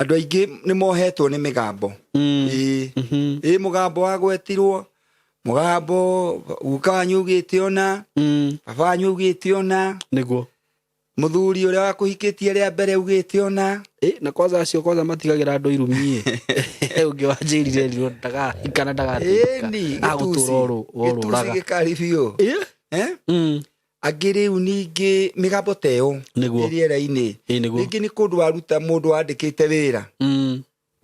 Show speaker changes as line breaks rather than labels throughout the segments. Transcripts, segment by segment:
Andũ aingĩ nĩ mohetwo nĩ mĩgambo. Ĩĩ. Ĩĩ, mũgambo wagwetirwo, mũgambo guka wanyu augĩte ũna, baba wanyu augĩte ũna,
Nĩguo.
Mũthuri ũrĩa wakũhikĩtie rĩa mbere augĩte ũna.
Ĩ, na kwanza acio kwanza matigagĩra andũ irumi. Ĩ ũngĩ wanjĩrire rirwo ndagahikana, ndagateithĩka.
Ĩni.
Agũtũra
gĩtuci
orũraga.
Gĩkari biũ. Eh? Angĩ rĩu ningĩ mĩgambo ta ĩyo
Nĩguo.
ĩ rĩera-inĩ.
Ĩ, nĩguo.
Rĩngĩ nĩ kũndũ waruta mũndũ wandĩkĩte wĩra,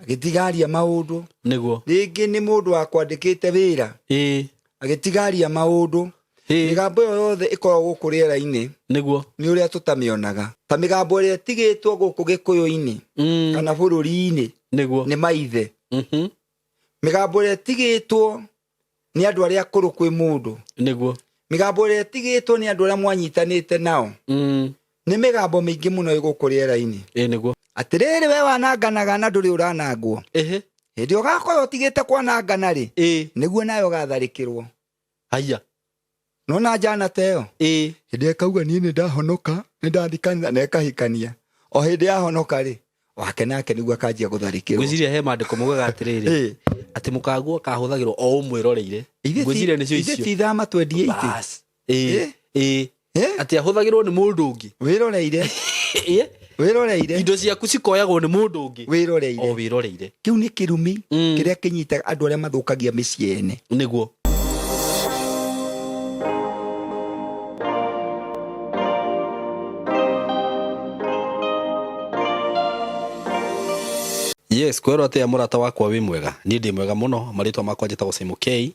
agĩtigaria maũndũ.
Nĩguo.
Rĩngĩ nĩ mũndũ wakwandĩkĩte wĩra, agĩtigaria maũndũ. Mĩgambo ĩyo yothe ĩkoragwo gũkũ rĩera-inĩ, nĩ ũrĩa tũtamĩonaga. Ta mĩgambo ĩrĩa ĩtigĩtwo gũkũ gĩkũyũ-inĩ kana bũrũri-inĩ nĩ maithe. Mĩgambo ĩrĩa ĩtigĩtwo nĩ andũ arĩa akũrũ kwĩ mũndũ. Mĩgambo ĩrĩa ĩtigĩtwo nĩ andũ arĩa mwanyitanĩte nao. Nĩ mĩgambo mĩingĩ mũno ĩ gũkũ rĩera-inĩ.
Ĩ, nĩguo.
Atĩrĩrĩ, we wananganaga na ndũrĩ ũranangwo. Hĩndĩ ĩyo ũgakorwo ũtigĩte kwanangana rĩ, nĩguo nawe ũgatharĩkĩrwo.
Haya.
Nona njana ta ĩyo, hĩndĩ ĩyo ĩkauga niĩ nĩ ndahonoka, nĩ ndathiĩ kanitha, na ĩkahikania. O hĩndĩ yahonoka rĩ, wake nake nĩguo akanjia gũtharĩkĩrwo.
Ngwĩciria he maandĩko maugaga atĩrĩrĩ, atĩ mũkaguo kahũthagĩrwo o ũmwĩroreire. Ngwĩciria nĩcio
Ithuĩ
icio.
ti ithama twendie itĩ.
Bas. Ĩ. Ĩ. Atĩ ahũthagĩrwo nĩ mũndũ ũngĩ.
Wĩroreire. Wĩroreire.
Indo ciaku cikoyagwo nĩ mũndũ ũngĩ.
Wĩroreire.
O wĩroreire.
Kĩu nĩ kĩrumi kĩrĩa kĩnyitaga andũ arĩa mathũkagia mĩciĩ ene.
Nĩguo. Yes, kwerwo atia mũrata wakwa, wĩ mwega? Niĩ ndĩ mwega mũno. Marĩtwa makwa njĩtagwo Simon K.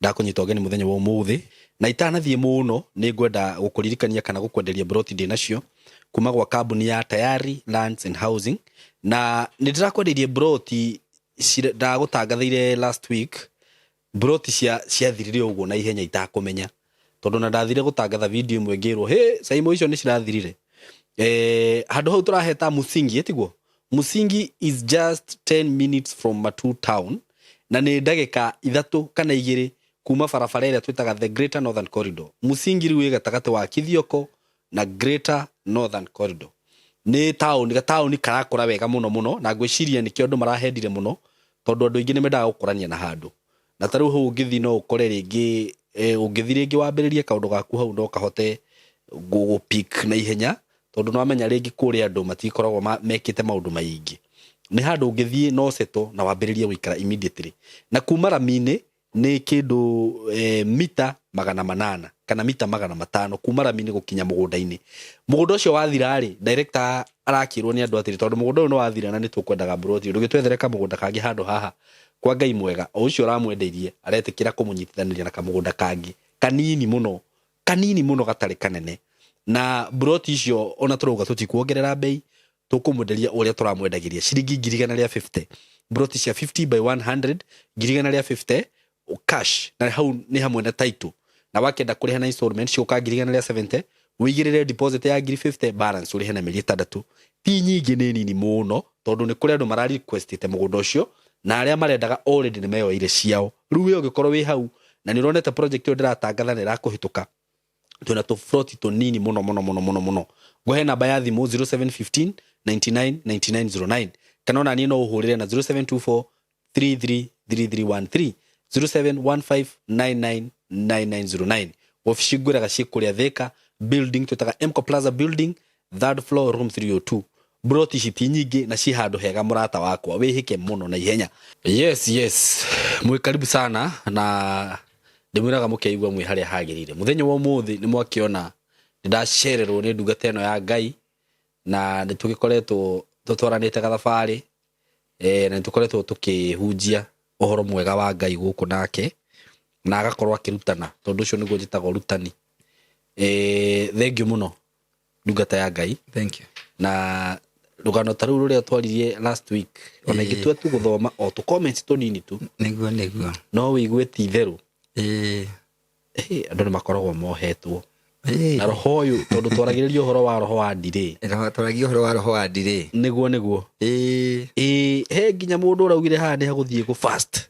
Ndakũnyita ũgeni mũthenya wa ũmũthĩ, na itanathiĩ mũno nĩ ngwenda gũkũririkania kana gũkwenderia broti ndĩ nacio kuma gwa kambuni ya Tayari Lands and Housing. Na nĩ ndĩrakwendeirie broti, ndagũtangathĩire last week, broti ciathirire ũguo na ihenya itakũmenya, tondũ na ndathire gũtangatha video ĩmwe ngĩrwo, "Hĩ, Saimo, icio nĩ cirathirire." Handũ hau tũraheta Musingi, ĩtiguo Musingi is just 10 minutes from Matuu town, na nĩ ndagĩka 3 kana 2 kuma barabara ĩrĩa twĩtaga the Greater Northern Corridor. Musingi rĩu ĩ gatagatĩ wa Kithioko na Greater Northern Corridor. Nĩ taũni, gataũni karakũra wega mũno mũno, na ngwĩciria nĩkĩo andũ marahendire mũno, tondũ andũ aingĩ nĩ mendaga gũkũrania na handũ. Na ta rĩu hau ũngĩthiĩ no ũkore rĩngĩ, ũngĩthiĩ rĩngĩ wambĩrĩrie kaũndũ gaku hau, no kahote gũ pick na ihenya, tondũ nĩ wamenya rĩngĩ kũrĩa andũ matikoragwo mekĩte maũndũ maingĩ. Nĩ handũ ũngĩthiĩ no settle na wambĩrĩrie gũikara immediately. Na kuma rami-inĩ nĩ kĩndũ mita 800 kana mita 500 kuma rami-inĩ gũkinya mũgũnda-inĩ. Mũgũnda ũcio wathira rĩ, director arakĩrwo nĩ andũ atĩrĩ, tondũ mũgũnda ũyũ nĩ wathira na nĩ tũkwendaga mburoti, ndũgĩtwethere kamũgũnda kangĩ handũ haha. Kwa Ngai mwega, o ũcio ũramwendeirie aretĩkĩra kũmũnyitithanĩria na kamũgũnda kangĩ kanini mũno, kanini mũno, gatarĩ kanene. Na mburoti icio ona tũrauga tũtikuongerera bei, tũkũmwenderia ũrĩa tũramwendagĩria, ciringi 150,000. Mburoti cia 50 by 100, 150,000 cash, na hau nĩ hamwe na title. Na wakĩenda kũrĩha na installment cigũka 170,000, wĩigĩrĩre deposit ya ngiri 50, balance ũrĩhe na mĩeri 6. Ti nyingĩ, nĩ nini mũno, tondũ nĩ kũrĩ andũ mara requestĩte mũgũnda ũcio, na arĩa marendaga already nĩ meyoeire ciao. Rĩu we ũngĩkorwo wĩ hau na nĩ ũronete project ĩyo ndĩratangatha na ĩrakũhĩtũka, twĩna tũbroti tũnini mũno mũno mũno mũno mũno. Ngũhe namba ya thimũ 0715 99 9909, kana ona niĩ no ũhũrĩre na 0724 333313, 0715999909. Wabici ngwĩraga ciĩ kũrĩa Thika building twĩtaga Mco Plaza building, third floor, room 302. Broti ici ti nyingĩ na ciĩ handũ hega, mũrata wakwa, wĩhĩke mũno na ihenya. Yes, mwĩ karibu sana, na ndĩmwĩraga mũkeigua mwĩ harĩa hagĩrĩire. Mũthenya wa ũmũthĩ nĩ mwakĩona nĩ ndacererwo nĩ ndungata ĩno ya Ngai, na nĩ tũgĩkoretwo tũtwaranĩte gathabarĩ, na nĩ tũkoretwo tũkĩhunjia ũhoro mwega wa Ngai gũkũ nake, na agakorwo akĩrutana, tondũ ũcio nĩguo njĩtaga ũrutani. Thengiũ mũno, ndungata ya Ngai.
Thank you.
Na rũgano ta rũu rũrĩa twaririe last week, ona ingĩtua tu gũthoma o tũ comments tũnini tu,
Nĩguo.
no wĩigue ti itherũ. Andũ nĩ makoragwo mohetwo na roho ũyũ, tondũ twaragĩrĩria ũhoro wa roho wa ndirĩ.
Twaragia ũhoro wa roho wa ndirĩ.
Nĩguo. Ĩĩ, he nginya mũndũ ũraugire haha nĩ hagũthiĩ gũ fast.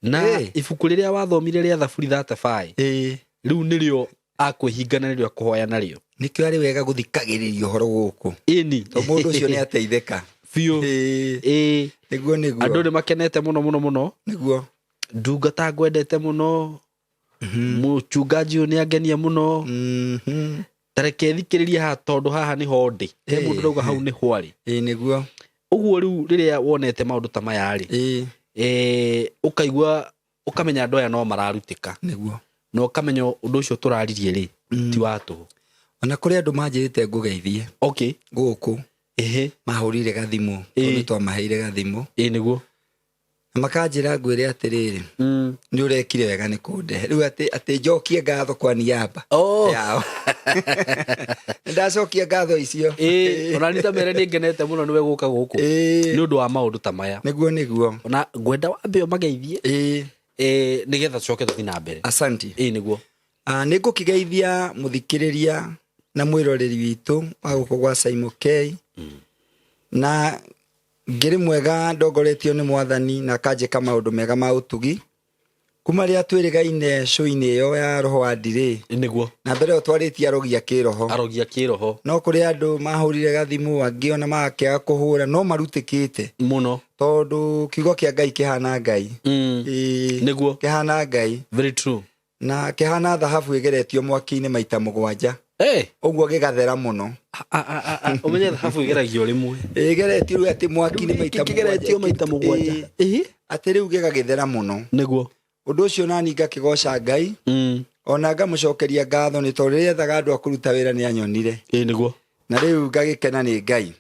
Na ibuku rĩrĩa wathomire rĩa Thaburi 35, rĩu nĩrĩo akwĩhinga na nĩrĩo akũhoya narĩo.
Nĩkĩo arĩ wega gũthikagĩrĩria ũhoro gũkũ,
Ĩni.
tondũ mũndũ ũcio nĩ ateithĩka.
Biũ.
Ĩĩ,
Ĩĩ.
Nĩguo, nĩguo.
Andũ nĩ makenete mũno mũno mũno.
Nĩguo.
Ndungata ngwendete mũno. Mũchungaji ũyũ nĩ angenia mũno. Tareke thikĩrĩrie haha tondũ haha nĩho ndĩ. He mũndũ ũrauga hau nĩho arĩ.
Ĩĩ, nĩguo.
Ũguo rĩu rĩrĩa wonete maũndũ ta maya rĩ, ũkaigua ũkamenya andũ aya no mararutĩka.
Nĩguo.
Na ũkamenya ũndũ ũcio tũraririe rĩ, ti wa tũhũ.
Ona kũrĩ andũ manjĩrĩte ngũgeithie.
Okay.
Gũkũ.
Ĩhĩ.
Mahũrire gathimũ.
Ĩĩ.
Tondũ twamaheire gathimũ.
Ĩĩ, nĩguo.
Na makanjĩra ngwĩre atĩrĩrĩ, nĩ ũrekire wega nĩ kũndehe. Rĩu atĩ njokie ngatho kwa niaba yao. Nĩ ndacokia ngatho icio.
Ĩĩ, ona nĩ ta mere nĩ ngenete mũno nĩwe gũka gũkũ. Nĩ ũndũ wa maũndũ ta maya.
Nĩguo, nĩguo.
Ona ngwenda wambe ũmageithie.
Ĩĩ.
Nĩgetha tũcoke tũthiĩ na mbere.
Asante.
Ĩĩ, nĩguo.
Nĩ ngũkĩgeithia mũthikĩrĩria na mwĩroreri witũ wa gũkũ gwa Saimo K. Na ngĩrĩ mwega ndongoretio nĩ mwathani na akanjĩka maũndũ mega ma ũtugi. Kuma rĩrĩa twĩrĩgaine show-inĩ ĩyo ya Roho wa Ndirĩ.
Nĩguo.
Na mbere ĩyo twarĩtie arogi a kĩroho.
Arogi a kĩroho.
No kũrĩ andũ mahũrire gathimũ, angĩ ona magakĩaga kũhũra, no marutĩkĩte.
Mũno.
Tondũ kiugo kĩa Ngai kĩhana Ngai. Ĩĩ.
Nĩguo.
Kĩhana Ngai.
Very true.
Na kĩhana thahabu ĩgeretio mwaki-inĩ maita mũgwanja.
Hey.
Ũguo gĩgathera mũno.
Ũmenye thahabu ĩgeragio rĩmwe.
Ĩgeretio rĩu atĩ mwaki-inĩ
Rĩu
maita
gĩkĩ kĩgeretio
mũgwanja.
maita mũgwanja.
Ĩĩ.
Ĩĩ.
Atĩ rĩu gĩgagĩthera mũno.
Nĩguo.
Ũndũ ũcio nani ngakĩgoca Ngai. Ona ngamũcokeria ngatho nĩ tondũ rĩrĩa ethaga andũ a kũruta wĩra nĩ anyonire.
Ĩĩ, nĩguo.
Na rĩu ngagĩkena nĩ Ngai.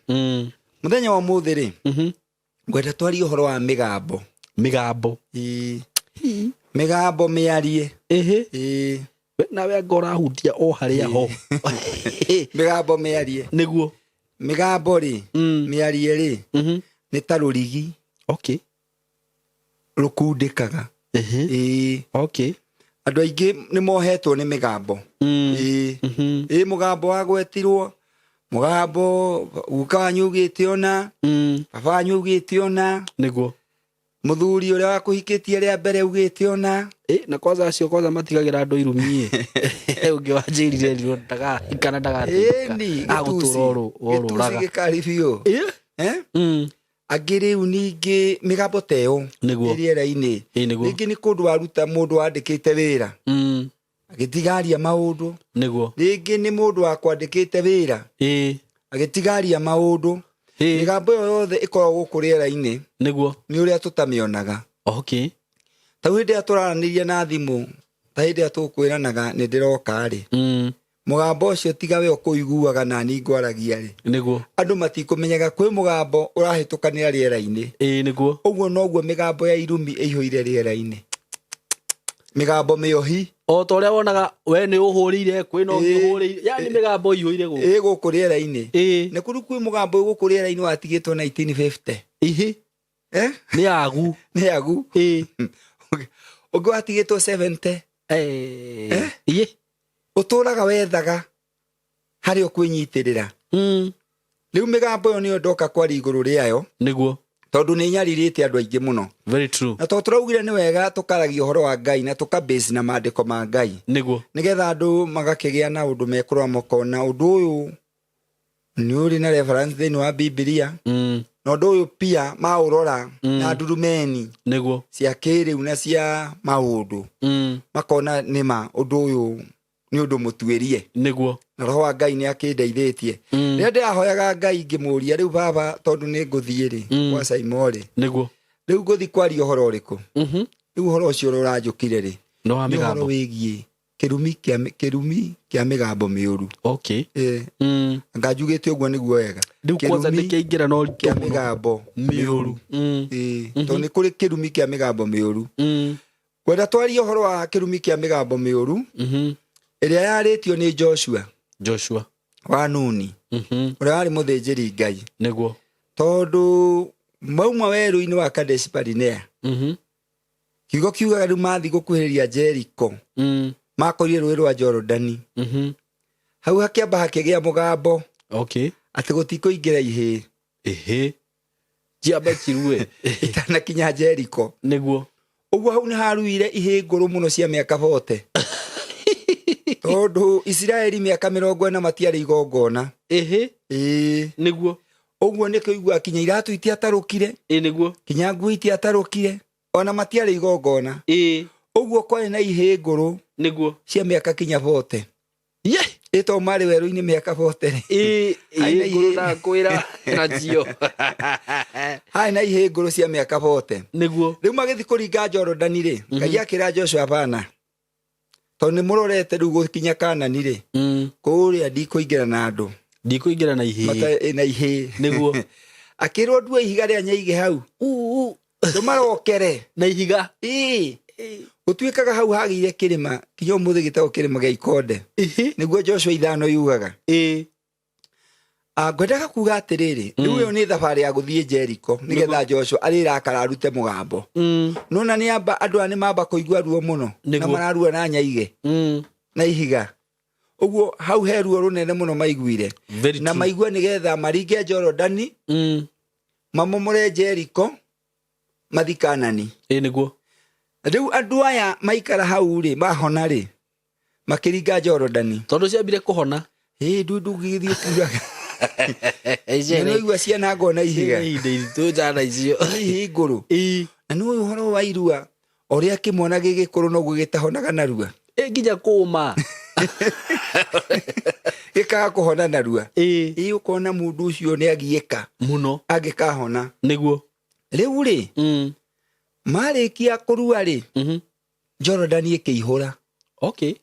Mũthenya wa ũmũthĩ rĩ, ngwenda twarie ũhoro wa mĩgambo.
Mĩgambo.
Ĩĩ. Mĩgambo mĩarie.
Ĩhĩ.
Ĩĩ.
We nawe anga ũrahutia o harĩa ho.
Mĩgambo mĩarie.
Nĩguo.
Mĩgambo rĩ, mĩarie rĩ, nĩ ta rũrigi.
Okay.
Rũkundĩkaga.
Ĩhĩ.
Ĩĩ.
Okay.
Andũ aingĩ nĩ mohetwo nĩ mĩgambo. Ĩĩ. Ĩĩ, mũgambo wagwetirwo, mũgambo guka wanyu augĩte ũna, baba wanyu augĩte ũna.
Nĩguo.
Mũthuri ũrĩa wakũhikĩtie rĩa mbere augĩte ũna.
Ĩ, na kwanza acio kwanza matigagĩra andũ irumi ĩ. Ũngĩ wanjĩrire erirwo ndagahika na ndagatuĩka.
Ĩni,
Agũtũra
gĩtuci
orũraga.
gĩkari biũ.
Ĩ?
Eh? Angĩ rĩu ningĩ mĩgambo ta ĩyo
Nĩguo.
ĩ rĩera-inĩ.
Ĩ, nĩguo.
Rĩngĩ nĩ kũndũ waruta mũndũ wandĩkĩte wĩra. Agĩtigaria maũndũ.
Nĩguo.
Rĩngĩ nĩ mũndũ wakwandĩkĩte wĩra.
Ĩ.
Agĩtigaria maũndũ.
Ĩ.
Mĩgambo ĩyo yothe ĩkoragwo gũkũ rĩera-inĩ.
Nĩguo.
Nĩ ũrĩa tũtamĩonaga.
Okay.
Ta rĩu hĩndĩ ĩrĩa tũraranĩria na thimũ, ta hĩndĩ ĩrĩa tũkwĩranaga nĩ ndĩroka rĩ. Mũgambo ũcio tiga we ũkũiguaga na niĩ ngwaragia rĩ.
Nĩguo.
Andũ matikũmenyaga kwĩ mũgambo ũrahĩtũkanĩra rĩera-inĩ.
Ĩĩ, nĩguo.
Ũguo noguo mĩgambo ya irumi ĩihũire rĩera-inĩ. Mĩgambo mĩohi.
O ta ũrĩa wonaga we nĩ ũhũrĩire, kwĩna ũngĩ
Ĩĩ.
ũhũrĩire. Yaani mĩgambo ĩihũire gũkũ.
Ĩĩ, gũkũ rĩera-inĩ.
Ĩĩ.
Na kũu kwĩ mũgambo gũkũ rĩera-inĩ watigĩtwo 1950.
Ĩhĩ.
Eh?
Nĩ agu.
Nĩ agu.
Ĩĩ.
Ũngĩ watigĩtwo 70.
Eh.
Eh?
Ĩĩ.
Ũtũraga wethaga harĩa ũkwĩnyitĩrĩra. Rĩu mĩgambo ĩyo nĩyo ndoka kwaria igũrũ rĩayo.
Nĩguo.
Tondũ nĩ nyarirĩte andũ aingĩ mũno.
Very true.
Na tondũ tũraugire nĩ wega tũkaragia ũhoro wa Ngai na tũkabase na maandĩko ma Ngai.
Nĩguo.
Nĩgetha andũ magakĩgĩa na ũndũ mekũrora makona ũndũ ũyũ nĩ ũrĩ na reference thĩinĩ wa Bibilia. Na ũndũ ũyũ pia maũrora na ndurumeni
Nĩguo.
cia kĩrĩu na cia maũndũ. Makona nĩma ũndũ ũyũ nĩ ũndũ mũtuĩrie.
Nĩguo.
Na roho wa Ngai nĩ akĩndeithĩtie. Rĩrĩa ndĩrahoyaga Ngai ngĩmũria rĩu baba tondũ nĩ ngũthiĩ rĩ, gwa Saimo rĩ.
Nĩguo.
Rĩu ngũthiĩ kwaria ũhoro ũrĩkũ? Rĩu ũhoro ũcio ũrĩa ũranjũkire rĩ,
Nĩ wa
nĩ ũhoro
mĩgambo.
wĩgiĩ kĩrumi kĩa mĩgambo mĩũru.
Okay.
Ĩĩ. Anga njugĩte ũguo nĩguo wega.
Rĩu kwanza
Kĩrumi
nĩkĩaingĩra na ũritũ
kĩa
mũno.
mĩgambo
Mĩũru.
Ĩĩ. Tondũ nĩ kũrĩ kĩrumi kĩa mĩgambo mĩũru. Kwenda twarie ũhoro wa kĩrumi kĩa mĩgambo mĩũru, ĩrĩa yarĩtio nĩ Joshua.
Joshua.
Wa Nuni. Ũrĩa warĩ mũthĩnjĩri Ngai.
Nĩguo.
Tondũ mauma werũ-inĩ wa Kadesh Barnea. Kiugo kiugaga rĩu mathiĩ gũkuhĩrĩria Jericho. Makorire rũĩ rwa Jorodani. Hau hakĩamba hakĩgĩa mũgambo.
Okay.
Atĩ gũtikũingĩra ihĩĩ.
Ĩhĩ. Ciambe cirue.
Itanakinya Jericho.
Nĩguo.
Ũguo hau nĩ haruire ihĩĩ ngũrũ mũno cia mĩaka 40. Tondũ Isiraeli mĩaka 40 matiarĩ igongona.
Ĩhĩ.
Ĩĩ.
Nĩguo.
Ũguo nĩkĩo igua kinya iratũ itiatarũkire,
Ĩ nĩguo.
kinya nguo itiatarũkire, ona matiarĩ igongona.
Ĩ
Ũguo kwarĩ na ihĩ ngũrũ
nĩguo.
cia mĩaka kinya 40.
Ye.
Ĩ to marĩ werũ-inĩ mĩaka 40 rĩ.
Ĩ
Harĩ na
ĩ ngũrũ
ihĩ-
ndakwĩra nacio.
Harĩ na ihĩ ngũrũ cia mĩaka 40.
Nĩguo.
Rĩu magĩthiĩ kũringa Jorodani rĩ, Ngai akĩra Joshua bana, tondũ nĩ mũrorete rĩu gũkinya Kanani rĩ, kũrĩa ndikũingĩra na andũ
Ndikũingĩra na ihĩ.
na ihĩ.
Nĩguo.
Akĩrwo ndue ihiga rĩa nyaigĩ hau, ndũmarokere.
Na ihiga.
Ĩĩ. Gũtuĩkaga hau hagĩire kĩrĩma kinya ũmũthĩ gĩtagwo kĩrĩma gĩa Ikonde.
Ĩhĩ.
Nĩguo Joshua 5 yugaga.
Ĩ.
Ngwendaga kuga atĩrĩrĩ, rĩu ĩyo nĩ thabarĩ ya gũthiĩ Jericho nĩgetha Joshua arĩrakara arute mũgambo. Nona nĩ amba andũ aya nĩ mamba kũigua ruo mũno na
Nĩguo.
mararua na nyaigĩ na ihiga. Ũguo hau he ruo rũnene mũno maiguire.
Very
Na
true.
maigua nĩgetha maringe Jorodani, mamomore Jericho, mathi Kanani.
Ĩ nĩguo.
Rĩu andũ aya maikara hau rĩ, mahona rĩ, makĩringa Jorodani.
Tondũ ciambire kũhona.
Ĩ ndu ndũgĩthiĩ ũkiugaga. Na nĩ waigua cianangwo na ihiga.
Ihinda iritũ njana icio.
Nĩ ihĩ ngũrũ.
Ĩ.
Na nĩ ũyũ ũhoro wa irua, ũrĩa kĩmwana gĩgĩkũrũ noguo gĩtahonaga narua.
Ĩ nginya kũma.
Gĩkaga kũhona narua.
Ĩ.
Ĩ ũkona mũndũ ũcio nĩ agiĩka.
Mũno.
Angĩkahona.
Nĩguo.
Rĩu rĩ, marĩkia kũrua rĩ, Jorodani ĩkĩihũra.
Okay.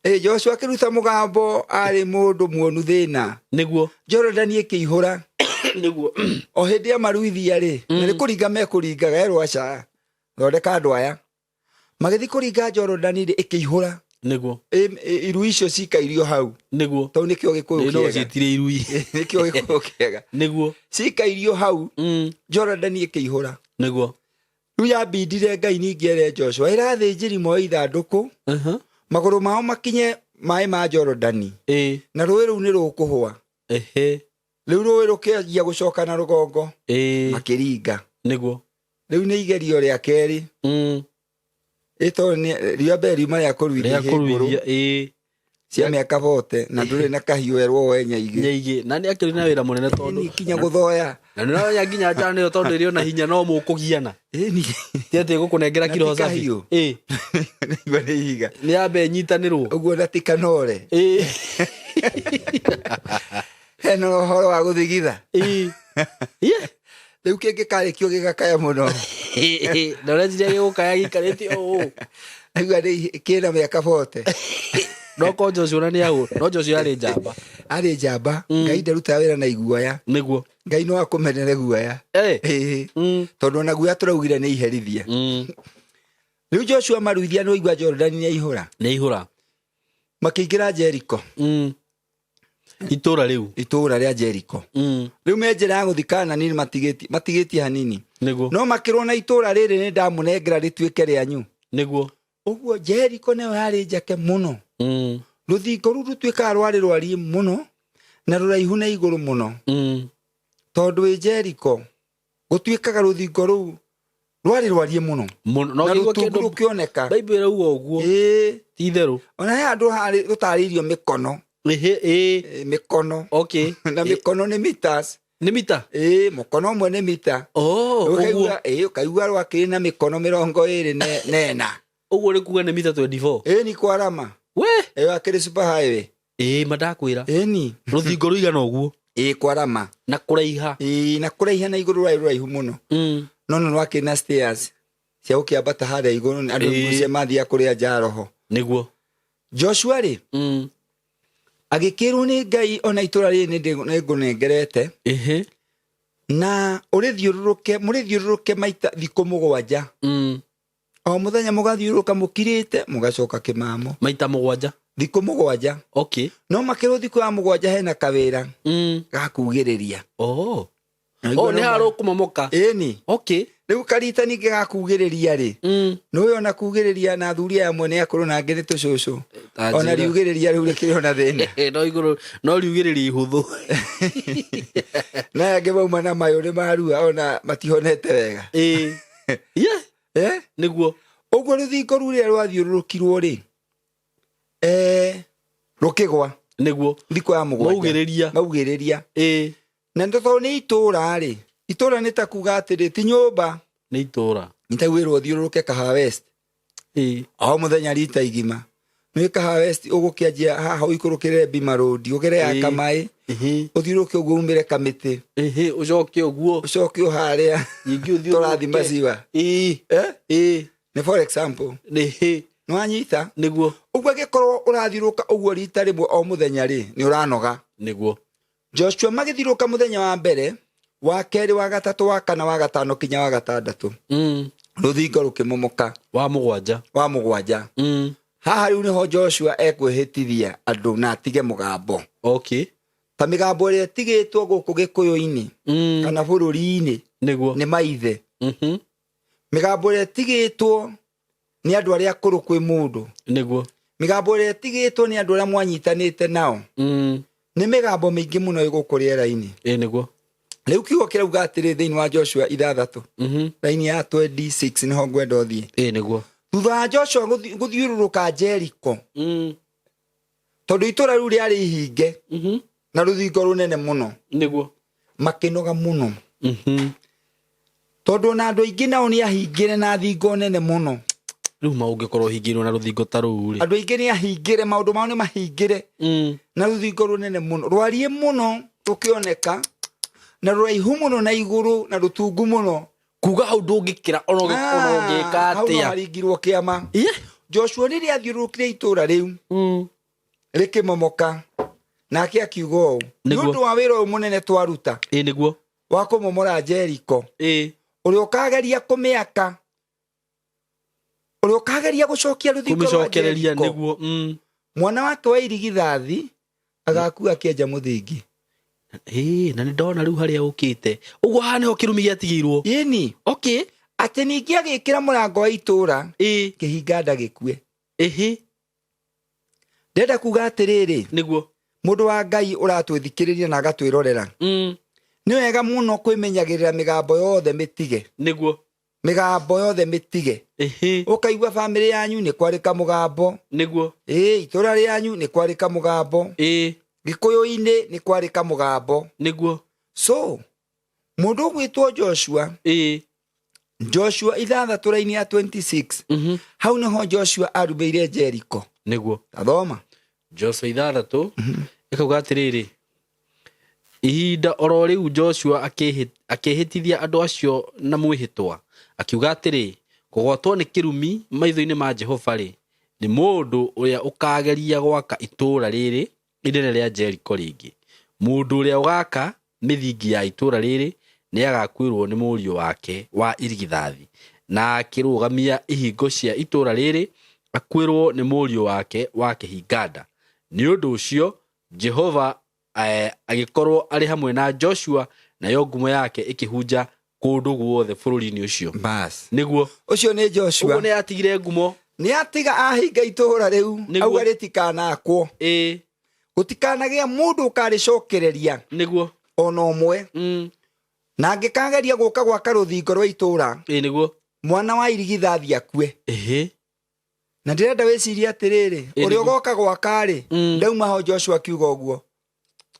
Ĩ Joshua akĩruta mũgambo arĩ mũndũ muonu thĩna.
Nĩguo.
Jorodani ĩkĩihũra.
Nĩguo.
O hĩndĩ ya maruithia rĩ, na nĩ kũringa mekũringaga erwo aca, thondeka andũ aya. Magĩthiĩ kũringa Jorodani rĩ, ĩkĩihũra.
Nĩguo.
Iru icio cikairio hau.
Nĩguo.
Tondũ nĩkĩo Gĩkũyũ
No
kĩega.
ciĩtire irui.
Nĩkĩo Gĩkũyũ kĩega.
Nĩguo.
Cikairio hau, Jorodani ĩkĩihũra.
Nĩguo.
Rĩu yambindire Ngai ningĩ ere Joshua, ĩra athĩnjĩri moe ithandũkũ, magũrũ mao makinye maĩ ma Jorodani.
Ĩ.
Na rũĩ rũu nĩ rũkũhũa.
Ehe.
Rĩu rũĩ rũkĩanjia gũcoka na rũgongo.
Ĩ.
Makĩringa.
Nĩguo.
Rĩu nĩ igerio rĩa kerĩ. Ĩ tondũ nĩ rĩa mbere riuma rĩa kũruithia
Rĩa
ihĩ ngũrũ.
kũruithia, ĩ.
Cia mĩaka 40, na ndũrĩ na kahiũ werwo woe nyaigĩ.
Nyaigĩ. Na nĩ akĩrĩ na wĩra mũnene tondũ.
Ĩni kinya gũthoya.
Na nĩ ũramenya nginya njano ĩyo tondũ ĩrĩ ona hinya no mũkũgiana.
Ĩni.
Ti atĩ ĩgũkũnengera
Na
kiro
ti
safi.
kahiũ.
Ĩ.
Nĩguo nĩ ihiga.
Nĩ yambe ĩnyitanĩrwo.
Ũguo na ti kanore.
Ĩ.
Hena ũhoro wa gũthigitha.
Ĩ. Ye.
Rĩu kĩngĩ karĩkio gĩgakaya mũno.
Na ũreciria gĩgũkaya gĩikarĩte o ũũ.
Aigua nĩ kĩna mĩaka 40.
No ko Joshua na nĩ ahũ, no Joshua arĩ njamba.
Arĩ njamba. Ngai ndarutaga wĩra na iguoya.
Nĩguo.
Ngai no akũmenere guoya.
Ĩ.
Ĩ. Tondũ ona guoya tũraugire nĩ iherithia. Rĩu Joshua maruithia nĩ waigua Jorodani nĩ aihũra.
Nĩ aihũra.
Makĩingĩra Jericho.
Itũra rĩu.
Itũra rĩa Jericho. Rĩu me njĩra ya gũthiĩ Kanani matigĩtie hanini.
Nĩguo.
No makĩrwo na itũra rĩrĩ nĩ ndamũnengera rĩtuĩke rĩanyu.
Nĩguo.
Ũguo Jericho nayo yarĩ njake mũno. Rũthingo rũu rũtuĩkaga rwarĩ rwariĩ mũno na rũraihu na igũrũ mũno. Tondũ wĩ Jericho gũtuĩkaga rũthingo rũu rwarĩ rwariĩ mũno.
Mũno. No
Na
kĩigua
rũtungu
kĩndũ
rũkĩoneka.
Bible ĩrauga ũguo.
Ĩĩ.
Ti itherũ.
Ona he handũ harĩ rũtarĩirio mĩkono.
Ĩhĩ, ĩĩ.
Ĩ, mĩkono.
Okay.
Na mĩkono nĩ meters.
Nĩ mita?
Ĩĩ, mũkono ũmwe nĩ mita.
Oh, ũguo.
Ũkaigua, ĩĩ, ũkaigua rwakĩrĩ na mĩkono mĩrongo ĩrĩ na ĩna.
Ũguo nĩ kuga nĩ mita 24.
Ĩĩ, ni kwarama.
We.
Ĩyo akĩrĩ super highway.
Ĩĩ, ma ndakwĩra.
Ĩĩ, ni.
Rũthingo rũigana ũguo.
Ĩĩ, kwarama.
Na kũraiha.
Ĩĩ, na kũraiha na igũrũ rwarĩ rũraihu mũno. No no rwakĩrĩ na stairs cia gũkĩambata harĩa igũrũ, andũ
Ĩĩ.
nĩguo mathiaga kũrĩa nja roho.
Nĩguo.
Joshua rĩ, agĩkĩrwo nĩ Ngai ona itũra rĩrĩ nĩ ngũnengerete.
Ĩhĩ.
Na ũrĩthiũrũrũke, mũrĩthiũrũrũke maita thikũ mũgwanja. O mũthenya mũgathiũrũrũka mũkirĩte, mũgacoka kĩmamo.
Maita mũgwanja.
Thikũ mũgwanja.
Okay.
No makĩrwo thikũ ya mũgwanja hena kawĩra ga kugĩrĩria.
Oh.
Na igua
Oh, nĩ
no
harũ kũmomoka.
Ĩni.
Okay.
Rĩu karita ningĩ ga kugĩrĩria rĩ. Nĩ ũyũ ona kugĩrĩria na athuri aya amwe nĩ akũrũ na angĩ nĩ tũcũcũ.
Ta
Ona
njĩra.
riugĩrĩria rĩu rĩkĩrĩ ona thĩna.
No igũrũ, no riugĩrĩria ihũthũ.
Na aya angĩ mauma na mayũ nĩ marua ona matihonete wega.
Ĩĩ. Yeah.
Eh?
Nĩguo.
Ũguo rũthingo rũrĩa rwathiũrũrũkirwo rĩ, rũkĩgwa.
Nĩguo.
Thikũ ya mũgwanja.
Maugĩrĩria.
Maugĩrĩria.
Ĩĩ.
Na nĩ tondũ nĩ itũũra rĩ, itũũra nĩ ta kuga atĩrĩ, ti nyũmba.
Nĩ itũũra.
Nĩ ta wĩrwo ũthiũrũrũke Kahawa West. O mũthenya rita igima. Nĩ Kahawa West ũgũkĩanjia haha ũikũrũkĩre Bima Road, ũgere ya Kamaĩ, ũthiũrũrũke ũguo umĩre Kamĩtĩ.
Ũcoke ũguo.
Ũcoke ũharĩa.
Ningĩ ũthiũrũrũke.
Tũrathi maziwa. Nĩ for example. Nĩ wanyita?
Nĩguo.
Ũguo angĩkorwo ũrathiũrũrũka ũguo rita rĩmwe o mũthenya rĩ, nĩ ũranoga.
Nĩguo.
Joshua magĩthiũrũrũka mũthenya wa mbere, wa kerĩ, wa gatatũ, wa kana, wa gatano kinya wa gatandatũ. Rũthingo rũkĩmomoka.
Wa mũgwanja.
Wa mũgwanja. Haha rĩu nĩho Joshua ekwĩhĩtithia andũ na atige mũgambo. Ta mĩgambo ĩrĩa ĩtigĩtwo gũkũ Gĩkũyũ-inĩ, kana bũrũri-inĩ,
Nĩguo.
nĩ maithe. Mĩgambo ĩrĩa ĩtigĩtwo nĩ andũ arĩa akũrũ kwĩ mũndũ.
Nĩguo.
Mĩgambo ĩrĩa ĩtigĩtwo nĩ andũ arĩa mwanyitanĩte nao. Nĩ mĩgambo mĩingĩ mũno ĩ gũkũ rĩera-inĩ.
Nĩguo.
Rĩu kiugo kĩrauga atĩrĩ thĩinĩ wa Joshua 6. Raini ya 26 nĩho ngwenda ũthiĩ.
Nĩguo.
Thutha wa Joshua gũthiũrũrũka Jericho. Tondũ itũũra rĩu rĩarĩ ihinge. Na rũthingo rũnene mũno.
Nĩguo.
Makĩnoga mũno. Tondũ ona andũ aingĩ nao nĩ ahingĩre na thingo nene mũno.
Rĩu ma ũngĩkorwo ũhingĩirwo na rũthingo ta rũu rĩ.
Andũ aingĩ nĩ ahingĩre, maũndũ mao nĩ mahingĩre. Na rũthingo rũnene mũno, rwariĩ mũno rũkĩoneka, na rũraihu mũno na igũrũ, na rũtungu mũno.
Kuga hau ndũngĩkĩra ona ũngĩka
Hau no
atĩa.
haringirwo kĩama. Joshua rĩrĩa athiũrũrũkire itũũra rĩu, rĩkĩmomoka, nake akiuga ũũ, nĩ
Nĩguo.
ũndũ wa wĩra ũyũ mũnene twaruta,
Nĩguo.
wa kũmomora Jericho, ũrĩa ũkageria kũmĩaka, ũrĩa ũkageria gũcokia rũthingo rwa
Kũmĩcokereria,
Jericho,
nĩguo.
Mwana wake wa irigithathi agakua akĩenja mũthingi.
Na nĩ ndona rĩu harĩa ũkĩte. Ũguo haha nĩho kĩrumi gĩatigĩirwo.
Ĩni. Atĩ ningĩ agĩkĩra mũrango wa itũũra, kĩhinga nda gĩkue. Ndĩrenda kuga atĩrĩrĩ,
Nĩguo.
Mũndũ wa Ngai ũratwĩthikĩrĩria na agatwĩrorera. Nĩ wega mũno kwĩmenyagĩrĩra mĩgambo yothe mĩtige.
Nĩguo.
Mĩgambo yothe mĩtige. Ũkaigua bamĩrĩ yanyu nĩ kwarĩka mũgambo.
Nĩguo.
Itũũra rĩanyu nĩ kwarĩka mũgambo. Gĩkũyũ-inĩ nĩ kwarĩka mũgambo.
Nĩguo.
So, mũndũ ũgwĩtwo Joshua. Joshua 6 raini ya 26. Hau nĩho Joshua arumĩire Jericho.
Nĩguo.
Tathoma.
Joshua 6. Ĩkauga atĩrĩrĩ, ihinda oro rĩu Joshua akĩhĩtithia andũ acio na mwĩhĩtwa, akiuga atĩrĩ, kũgwatwo nĩ kĩrumi maitho-inĩ ma Jehova rĩ, nĩ mũndũ ũrĩa ũkageria gwaka itũũra rĩrĩ inene rĩa Jericho rĩngĩ. Mũndũ ũrĩa ũgaka mĩthingi ya itũũra rĩrĩ nĩagakuĩrwo nĩ mũriũ wake wa irigithathi, na akĩrũgamia ihingo cia itũũra rĩrĩ akuĩrwo nĩ mũriũ wake wa kĩhinganda. Nĩ ũndũ ũcio Jehova agĩkorwo arĩ hamwe na Joshua, nayo ngumo yake ĩkĩhunja kũndũ guothe bũrũri-inĩ ũcio.
Bas.
Nĩguo.
Ũcio nĩ Joshua.
Ũguo nĩ atigire ngumo.
Nĩ atiga ahinga itũũra rĩu,
Nĩguo.
auga rĩtikanakwo. Gũtikanagĩa mũndũ ũkarĩcokereria.
Nĩguo.
Ona ũmwe. Na angĩkageria gũka gwaka rũthingo rwa itũũra.
Nĩguo.
Mwana wa irigithathi akue. Na ndĩrenda wĩcirie atĩrĩrĩ, ũrĩa ũgoka gwaka rĩ, ndauma ho Joshua akiuga ũguo.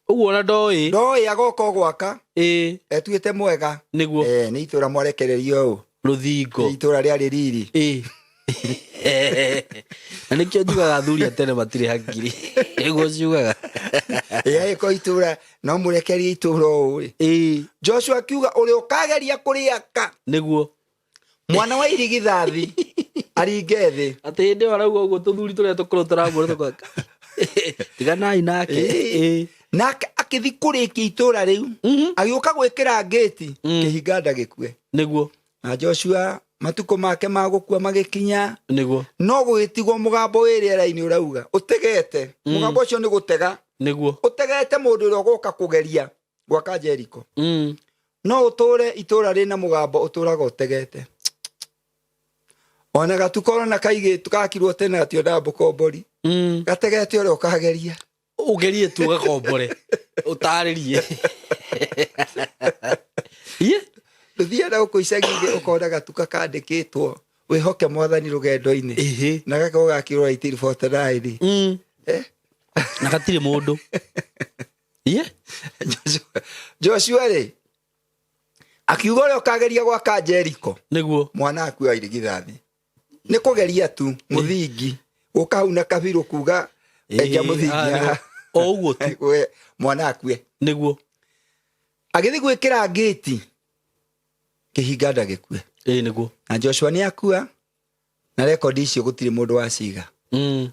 Ũguo ona ndoĩ.
Ndoĩ agoka o gwaka. Etuĩte mwega.
Nĩguo.
Nĩ itũũra mwarekererio ũũ.
Rũthingo.
Nĩ itũũra rĩarĩ riri.
Na nĩkĩo njugaga athuri a tene matirĩ hakiri. Nĩguo ciugaga.
Ĩko itũũra, no mũrekerie itũũra ũũ rĩ. Joshua akiuga ũrĩa ũkageria kũrĩaka.
Nĩguo.
Mwana wa irigithathi aringe thĩ.
Atĩ hĩndĩ ĩyo arauga ũguo tũthuri tũrĩa tũkũrũ tũramwĩra tũkoka. Tiganai nake.
Nake akĩthi kũrĩkia itũũra rĩu. Agĩũka gwĩkĩra ngĩti, kĩhinga nda gĩkue.
Nĩguo.
Na Joshua matukũ make ma gũkua magĩkinya.
Nĩguo.
No gũgĩtigwo mũgambo wĩ rĩera-inĩ ũrauga, ũtegete. Mũgambo ũcio nĩ gũtega.
Nĩguo.
Ũtegete mũndũ ũrĩa ũgũka kũgeria gwaka Jericho. No ũtũre itũũra rĩna mũgambo ũtũraga ũtegete. Ona gatukorwo na kaigĩtu gakirwo tene gationaga mũkombori. Gategete ũrĩa ũkageria.
Ũgerie tu ũgakombore. Ũtarĩrie. Iye?
Ndũthiaga gũkũ icagi-inĩ ũkona gatuka kandĩkĩtwo wĩhoke mwathani rũgendo-inĩ. Na gakorwo gakirwo 1949.
Na gatirĩ mũndũ. Iye?
Joshua rĩ akiuga ũrĩa ũkageria gwaka Jericho
Nĩguo.
Mwana akue wa irigithathi nĩ kũgeria tu mũthingi gũka hau na kabirũ kuga enja mũthingi
Ah, nĩguo.
haha.
O ũguo tu.
We, mwana akue.
Nĩguo.
Agĩthiĩ gwĩkĩra ngĩti kĩhinga ndagĩkue.
Ĩĩ nĩguo.
Na Joshua nĩ akua na rekondi icio gũtirĩ mũndũ waciga.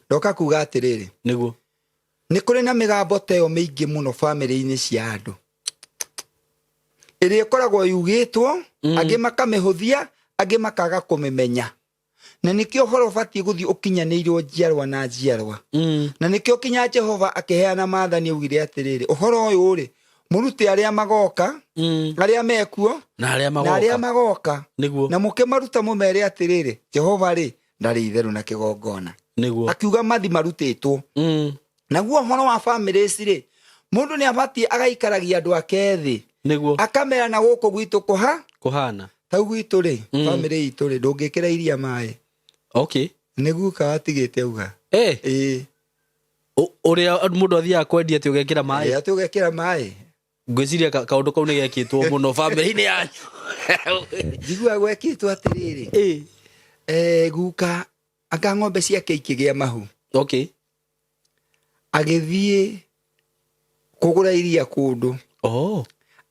Ndoka kuga atĩrĩrĩ,
Nĩguo.
Nĩ kũrĩ na mĩgambo ta ĩyo mĩingĩ mũno bamĩrĩ-inĩ cia andũ ĩrĩa ĩkoragwo yugĩtwo, angĩ makamĩhũthia, angĩ makaga kũmĩmenya, na nĩkĩo ũhoro ũbatiĩ gũthiĩ ũkinyanĩirwo njiarwa na njiarwa. Na nĩkĩo kinya Jehova akĩheana maathani augire atĩrĩrĩ, ũhoro ũyũ rĩ mũrute arĩa magoka, arĩa mekuo
Na arĩa
na arĩa
magoka.
Magoka.
Nĩguo.
Na mũkĩmaruta mũmere atĩrĩrĩ, Jehova rĩ ndarĩ itherũ na kĩgongona.
Nĩguo.
Akiuga mathi marutĩtwo. Naguo ũhoro wa bamĩrĩ ici rĩ, mũndũ nĩ abatiĩ agaikaragia andũ ake thĩ,
Nĩguo.
Akamera na gũkũ gwitũ kũha
Kũhana.
Tau gwitũ rĩ, bamĩrĩ itũ rĩ, ndũngĩkĩra iria maĩ. Nĩ guka watigĩte auga. Ĩĩ.
Ũrĩa mũndũ athiaga kwendia atĩ ũgekĩra maĩ.
Ĩ, atĩ ũgekĩra maĩ.
Ngwĩciria kaũndũ kau nĩ gekĩtwo mũno bamĩrĩ-inĩ yanyu.
Njiguaga gwekĩtwo atĩrĩrĩ, guka anga ng'ombe ciake ikĩgĩa mahu, agĩthiĩ kũgũra iria kũndũ,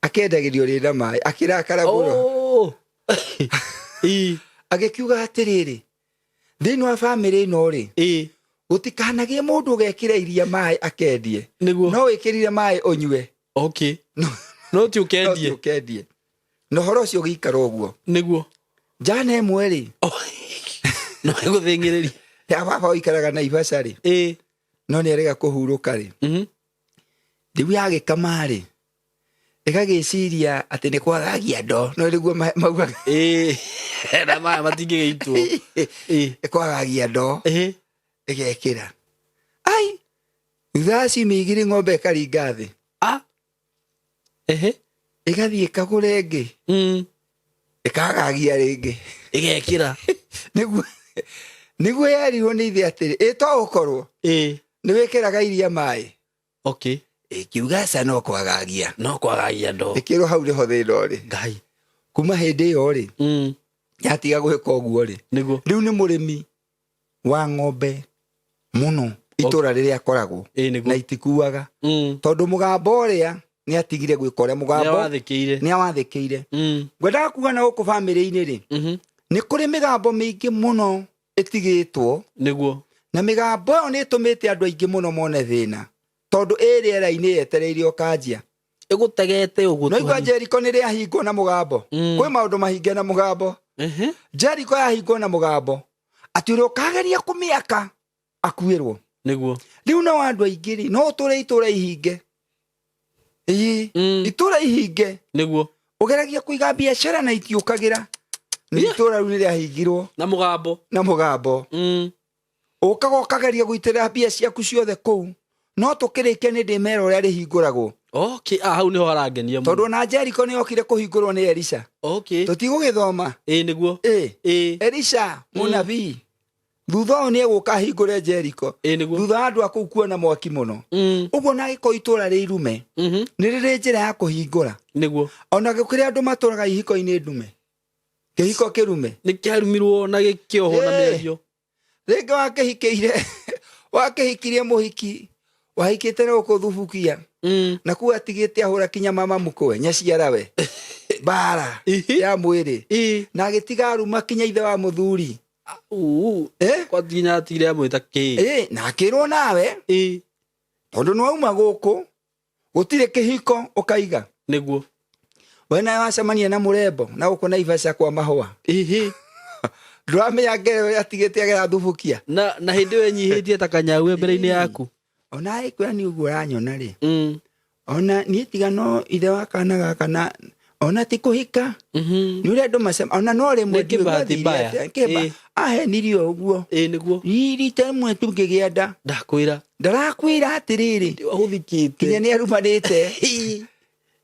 akendagĩrio rĩna maĩ, akĩrakara mũno. Agĩkiuga atĩrĩrĩ, thĩinĩ wa bamĩrĩ ĩno rĩ, gũtikanagĩe mũndũ ũgekĩra iria maĩ akendie. No wĩkĩrire maĩ ũnyue.
No ti
No ti
ũkendie.
Ũkendie. Na ũhoro ũcio ũgĩikara ũguo. Njana ĩmwe rĩ,
No ĩgũthĩng'ĩrĩria.
Ya baba ũikaraga Naivasha rĩ, no nĩ arega kũhurũka rĩ, rĩu yagĩkama rĩ, ĩgagĩciria atĩ nĩ kwagagia ndo, no nĩguo maugaga.
Na maya matingĩgĩitwo.
Nĩ kwagagia ndo. Ĩgekĩra ai, thutha wa ciumia 2 ng'ombe ĩkaringa thĩ.
Ah. Ehe.
Ĩgathiĩ ĩkagũra ĩngĩ, ĩkagagia rĩngĩ.
Ĩgekĩra.
Nĩguo yerirwo nĩ ithe atĩrĩ, ĩ to ũkorwo nĩ wĩkĩraga iria maĩ. Ĩkiuga aca, no kwagagia.
No kwagagia ndo.
Ĩkĩrwo hau nĩho thĩna ũrĩ.
Ngai.
Kuma hĩndĩ ĩyo rĩ, yatiga gwĩka ũguo rĩ, rĩu nĩ mũrĩmi wa ng'ombe mũno itũra rĩrĩa akoragwo, na itikuaga, tondũ mũgambo ũrĩa nĩ atigire gwĩka ũrĩa mũgambo
Nĩawathĩkĩire.
Nĩ awathĩkĩire. Ngwendaga kuga na gũkũ bamĩrĩ-inĩ rĩ, nĩ kũrĩ mĩgambo mĩingĩ mũno ĩtigĩtwo, na mĩgambo ĩyo nĩ ĩtũmĩte andũ aingĩ mũno mone thĩna, tondũ ĩ rĩera-inĩ yetereire ũkanjia.
Ĩgũtegete ũguo.
No igua
tu hanini.
Jericho nĩ rĩahingwo na mũgambo. Kwĩ maũndũ mahinge na mũgambo. Jericho yahingwo na mũgambo atĩ ũrĩa ũkageria kũmĩaka akuĩrwo. Rĩu no andũ aingĩ rĩ, no ũtũre itũra ihinge, ĩĩ, itũra ihinge, ũgeragia kũiga biacara na itiũkagĩra nĩ itũra rĩu nĩ rĩahingirwo
Na mũgambo.
Na mũgambo. Ũkaga ũkageria gũitĩrĩra mbia ciaku ciothe kũu, no tũkĩrĩkia nĩ ndĩmera ũrĩa rĩhingũragwo.
Okay. Ah, hau nĩho harangenia mũno.
Tondũ ona Jericho nĩ yokire kũhingũrwo nĩ Elisha. Tũtigũgĩthoma.
Ĩĩ nĩguo.
Ĩ, Elisha mũnabii thutha ũyũ nĩ egũka ahingũre Jericho,
Ĩĩ nĩguo.
Thutha wa andũ a kũu kuona mwaki mũno. Ũguo na agĩkorwo itũra rĩ irume, nĩ rĩrĩ njĩra ya kũhingũra. Ona gũkĩrĩ andũ matũraga ihiko-inĩ ndume, kĩhiko kĩrume.
Nĩ kĩarumirwo na gĩkĩohwo na mĩario.
Rĩngĩ wakĩhikĩire, wakĩhikirie mũhiki wahikĩte na gũkũ thubukia, na kuu atigĩte ahũra kinya mama mũkwe nyaciarawe mbara ya mwĩrĩ, na agĩtiga aruma kinya ithe wa mũthuri. Eh?
Kwa nginya atigire amwĩta kĩ.
Ĩ, na akĩrwo nawe, tondũ nĩwauma gũkũ gũtirĩ kĩhiko ũkaiga. We nawe wacemania na mũrembo na gũkũ Naivasha kwa mahũa, ndũramenya ngere ũrĩa atigĩte agera thubukia.
Na hĩndĩ ĩyo enyihĩtie ta kanyau e mbere-inĩ yaku.
Ona ĩkwĩra nĩ ũguo ũranyona rĩ, ona niĩ tiga no ithe wa kana gaka, na ona ti kũhika, nĩ ũrĩa andũ macema ona no rĩmwe.
Nĩ kĩbahati mbaya.
Ahenirio ũguo.
Ĩĩ nĩguo.
Rita ĩmwe tu ngĩgĩa nda.
Ndakwĩra.
Ndarakwĩra atĩrĩrĩ,
Ahũthikĩte.
Kinya nĩ arumanĩte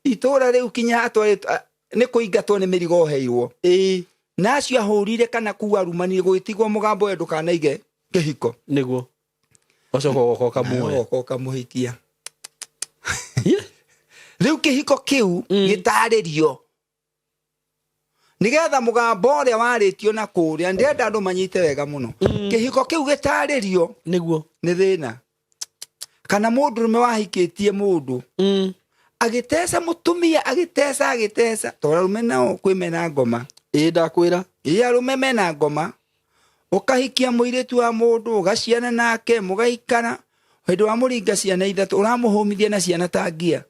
itũra rĩu, kinya atwarĩtwo nĩ kũingatwo nĩ mĩrigo oheirwo. Na acio ahũrire kana kuga arumanire, gũgĩtigwo mũgambo ũyũ, ndũkanaige kĩhiko.
Nĩguo. Ũcoka ũgoka ũkamuoya.
Ũgoka ũkamũhikia. Rĩu kĩhiko kĩu gĩtarĩrio nĩgetha mũgambo ũrĩa warĩtio na kũrĩa, ndĩrenda andũ manyite wega mũno, kĩhiko kĩu gĩtarĩrio
Nĩguo.
nĩ thĩna. Kana mũndũrũme wahikĩtie mũndũ agĩteca mũtumia, agĩteca agĩteca, tondũ arũme nao kwĩ mena ngoma.
Ĩĩ, ndakwĩra.
Ĩ, arũme mena ngoma. Ũkahikia mũirĩtu wa mũndũ, ũgaciana nake, mũgaikara, hĩndĩ wa mũringa ciana ithatũ, ũramũhũmithia na ciana ta ngia.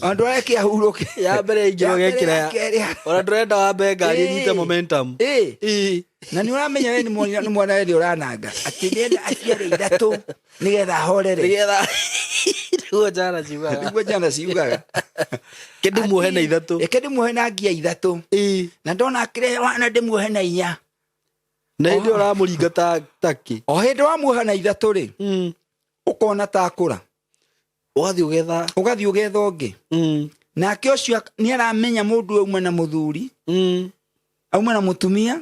Andũ arĩa kĩahurũke.
Ya mbere ingĩ
Ya mbere,
ũgekĩra
ya kerĩ.
Ona ndũrenda wambe ngari ĩnyite momentum.
Ĩĩ.
Ĩĩ.
Na nĩ ũramenya we nĩ mwana we nĩ ũrananga, atĩ nĩenda aciare ithatũ nĩgetha ahorere.
Nĩgetha nĩguo njana ciugaga.
Nĩguo njana ciugaga.
Ke ndĩmuohe na ithatũ.
Reke ndĩmuohe na ngia ithatũ.
Ĩĩ.
Na ndona akĩrehe wana ndĩmuohe na inya.
Na hĩndĩ ĩyo ũramũringa ta takĩ.
O hĩndĩ wamuoha na ithatũ rĩ, ũkona ta akũra.
Ũgathiĩ ũgetha.
Ũgathiĩ ũgetha ũngĩ. Nake ũcio nĩ aramenya mũndũ auma na mũthuri, auma na mũtumia,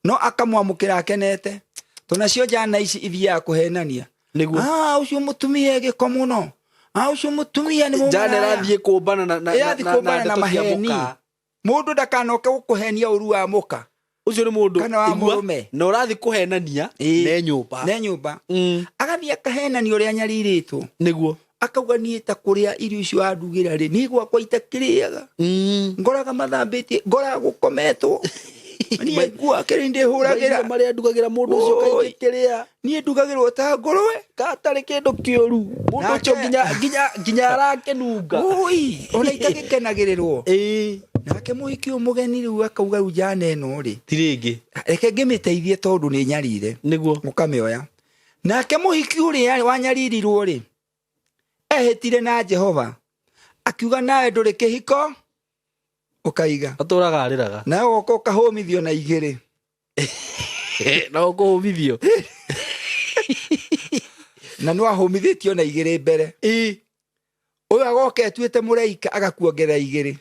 no akamwamũkĩra akenete. Tondũ nacio njana ici ithiaga kũhenania.
Nĩguo.
Ah, ũcio mũtumia gĩko mũno. Ah, ũcio mũtumia nĩ
Njana
mũmaraya.
ĩrathiĩ kũmbana na na
Ĩrathiĩ
na- na
kũmbana na
ndeto cia
maheni.
mũka.
Mũndũ ndakanoke gũkũhenia ũru wa mũka.
Ũcio nĩ mũndũ
Kana wa
igua,
mũrũme.
na ũrathiĩ kũhenania
Ĩĩ.
ne nyũmba.
Ne nyũmba. Agathiĩ akahenania ũrĩa anyarirĩtwo.
Nĩguo.
Akauga niĩ ta kũrĩa irio icio andugĩra rĩ, niĩ gwakwa itakĩrĩaga. Ngoraga mathambĩtie, ngoraga gũkometwo. Niĩ nguo kĩrĩ ndĩhũragĩra.
Mairio marĩa ndugagĩra mũndũ ũcio
Oi.
kaingĩ kĩrĩa.
Niĩ ndugagĩrwo ta ngũrwe.
Gatarĩ kĩndũ kĩũru. Mũndũ
Nake-
ũcio nginya arakĩnunga.
Oi, ona itagĩkenagĩrĩrwo.
Ĩĩ.
Nake mũhiki ũyũ mũgeni rĩu akauga rĩu njana ĩno rĩ,
Ti rĩngĩ.
reke ngĩmĩteithie tondũ nĩ nyarire.
Nĩguo.
Mũkamĩoya. Nake mũhiki ũrĩa wanyaririrwo rĩ, ehĩtire na Jehova akiuga nawe ndũrĩ kĩhiko ũkaiga.
Atũraga arĩraga.
Nawe ũgoka ũkahũmithio na igĩrĩ.
Na ũkũhũmithio.
Na nĩ wahũmithĩtio na igĩrĩ mbere.
Ĩĩ.
Ũyũ agoka etuĩte mũraika agakuongerera igĩrĩ.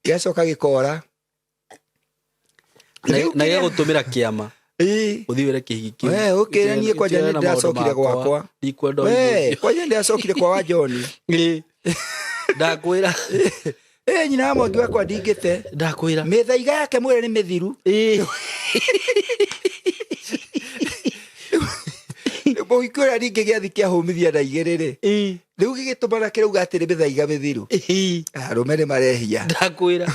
Gĩgacoka gĩkora.
Na gĩgũtũmĩra kĩama.
Ĩĩ.
Ũthiĩ wĩre kĩhiki kĩu.
We, ũkĩre niĩ kwanja
Ũtigane
nĩ
na maũndũ
ndĩracokire
makwa.
gwakwa.
Ndikwenda
We,
ũndũ ũcio.
kwanja nĩ ndĩracokire kwa wa John.
Ĩĩ. Ndakwĩra.
Ĩĩ, nyina wa mwangi wakwa ndingĩte.
Ndakwĩra.
Mĩthaiga yake mwĩre nĩ mĩthiru.
Ĩĩ.
Mũhiki ũrĩa ningĩ gĩathi kĩahũmithia na igĩrĩ rĩ.
Ĩĩ.
Rĩu gĩgĩtũmana kĩrauga atĩ nĩ mĩthaiga mĩthiru.
Ĩĩ.
Arũme nĩ marehia.
Ndakwĩra.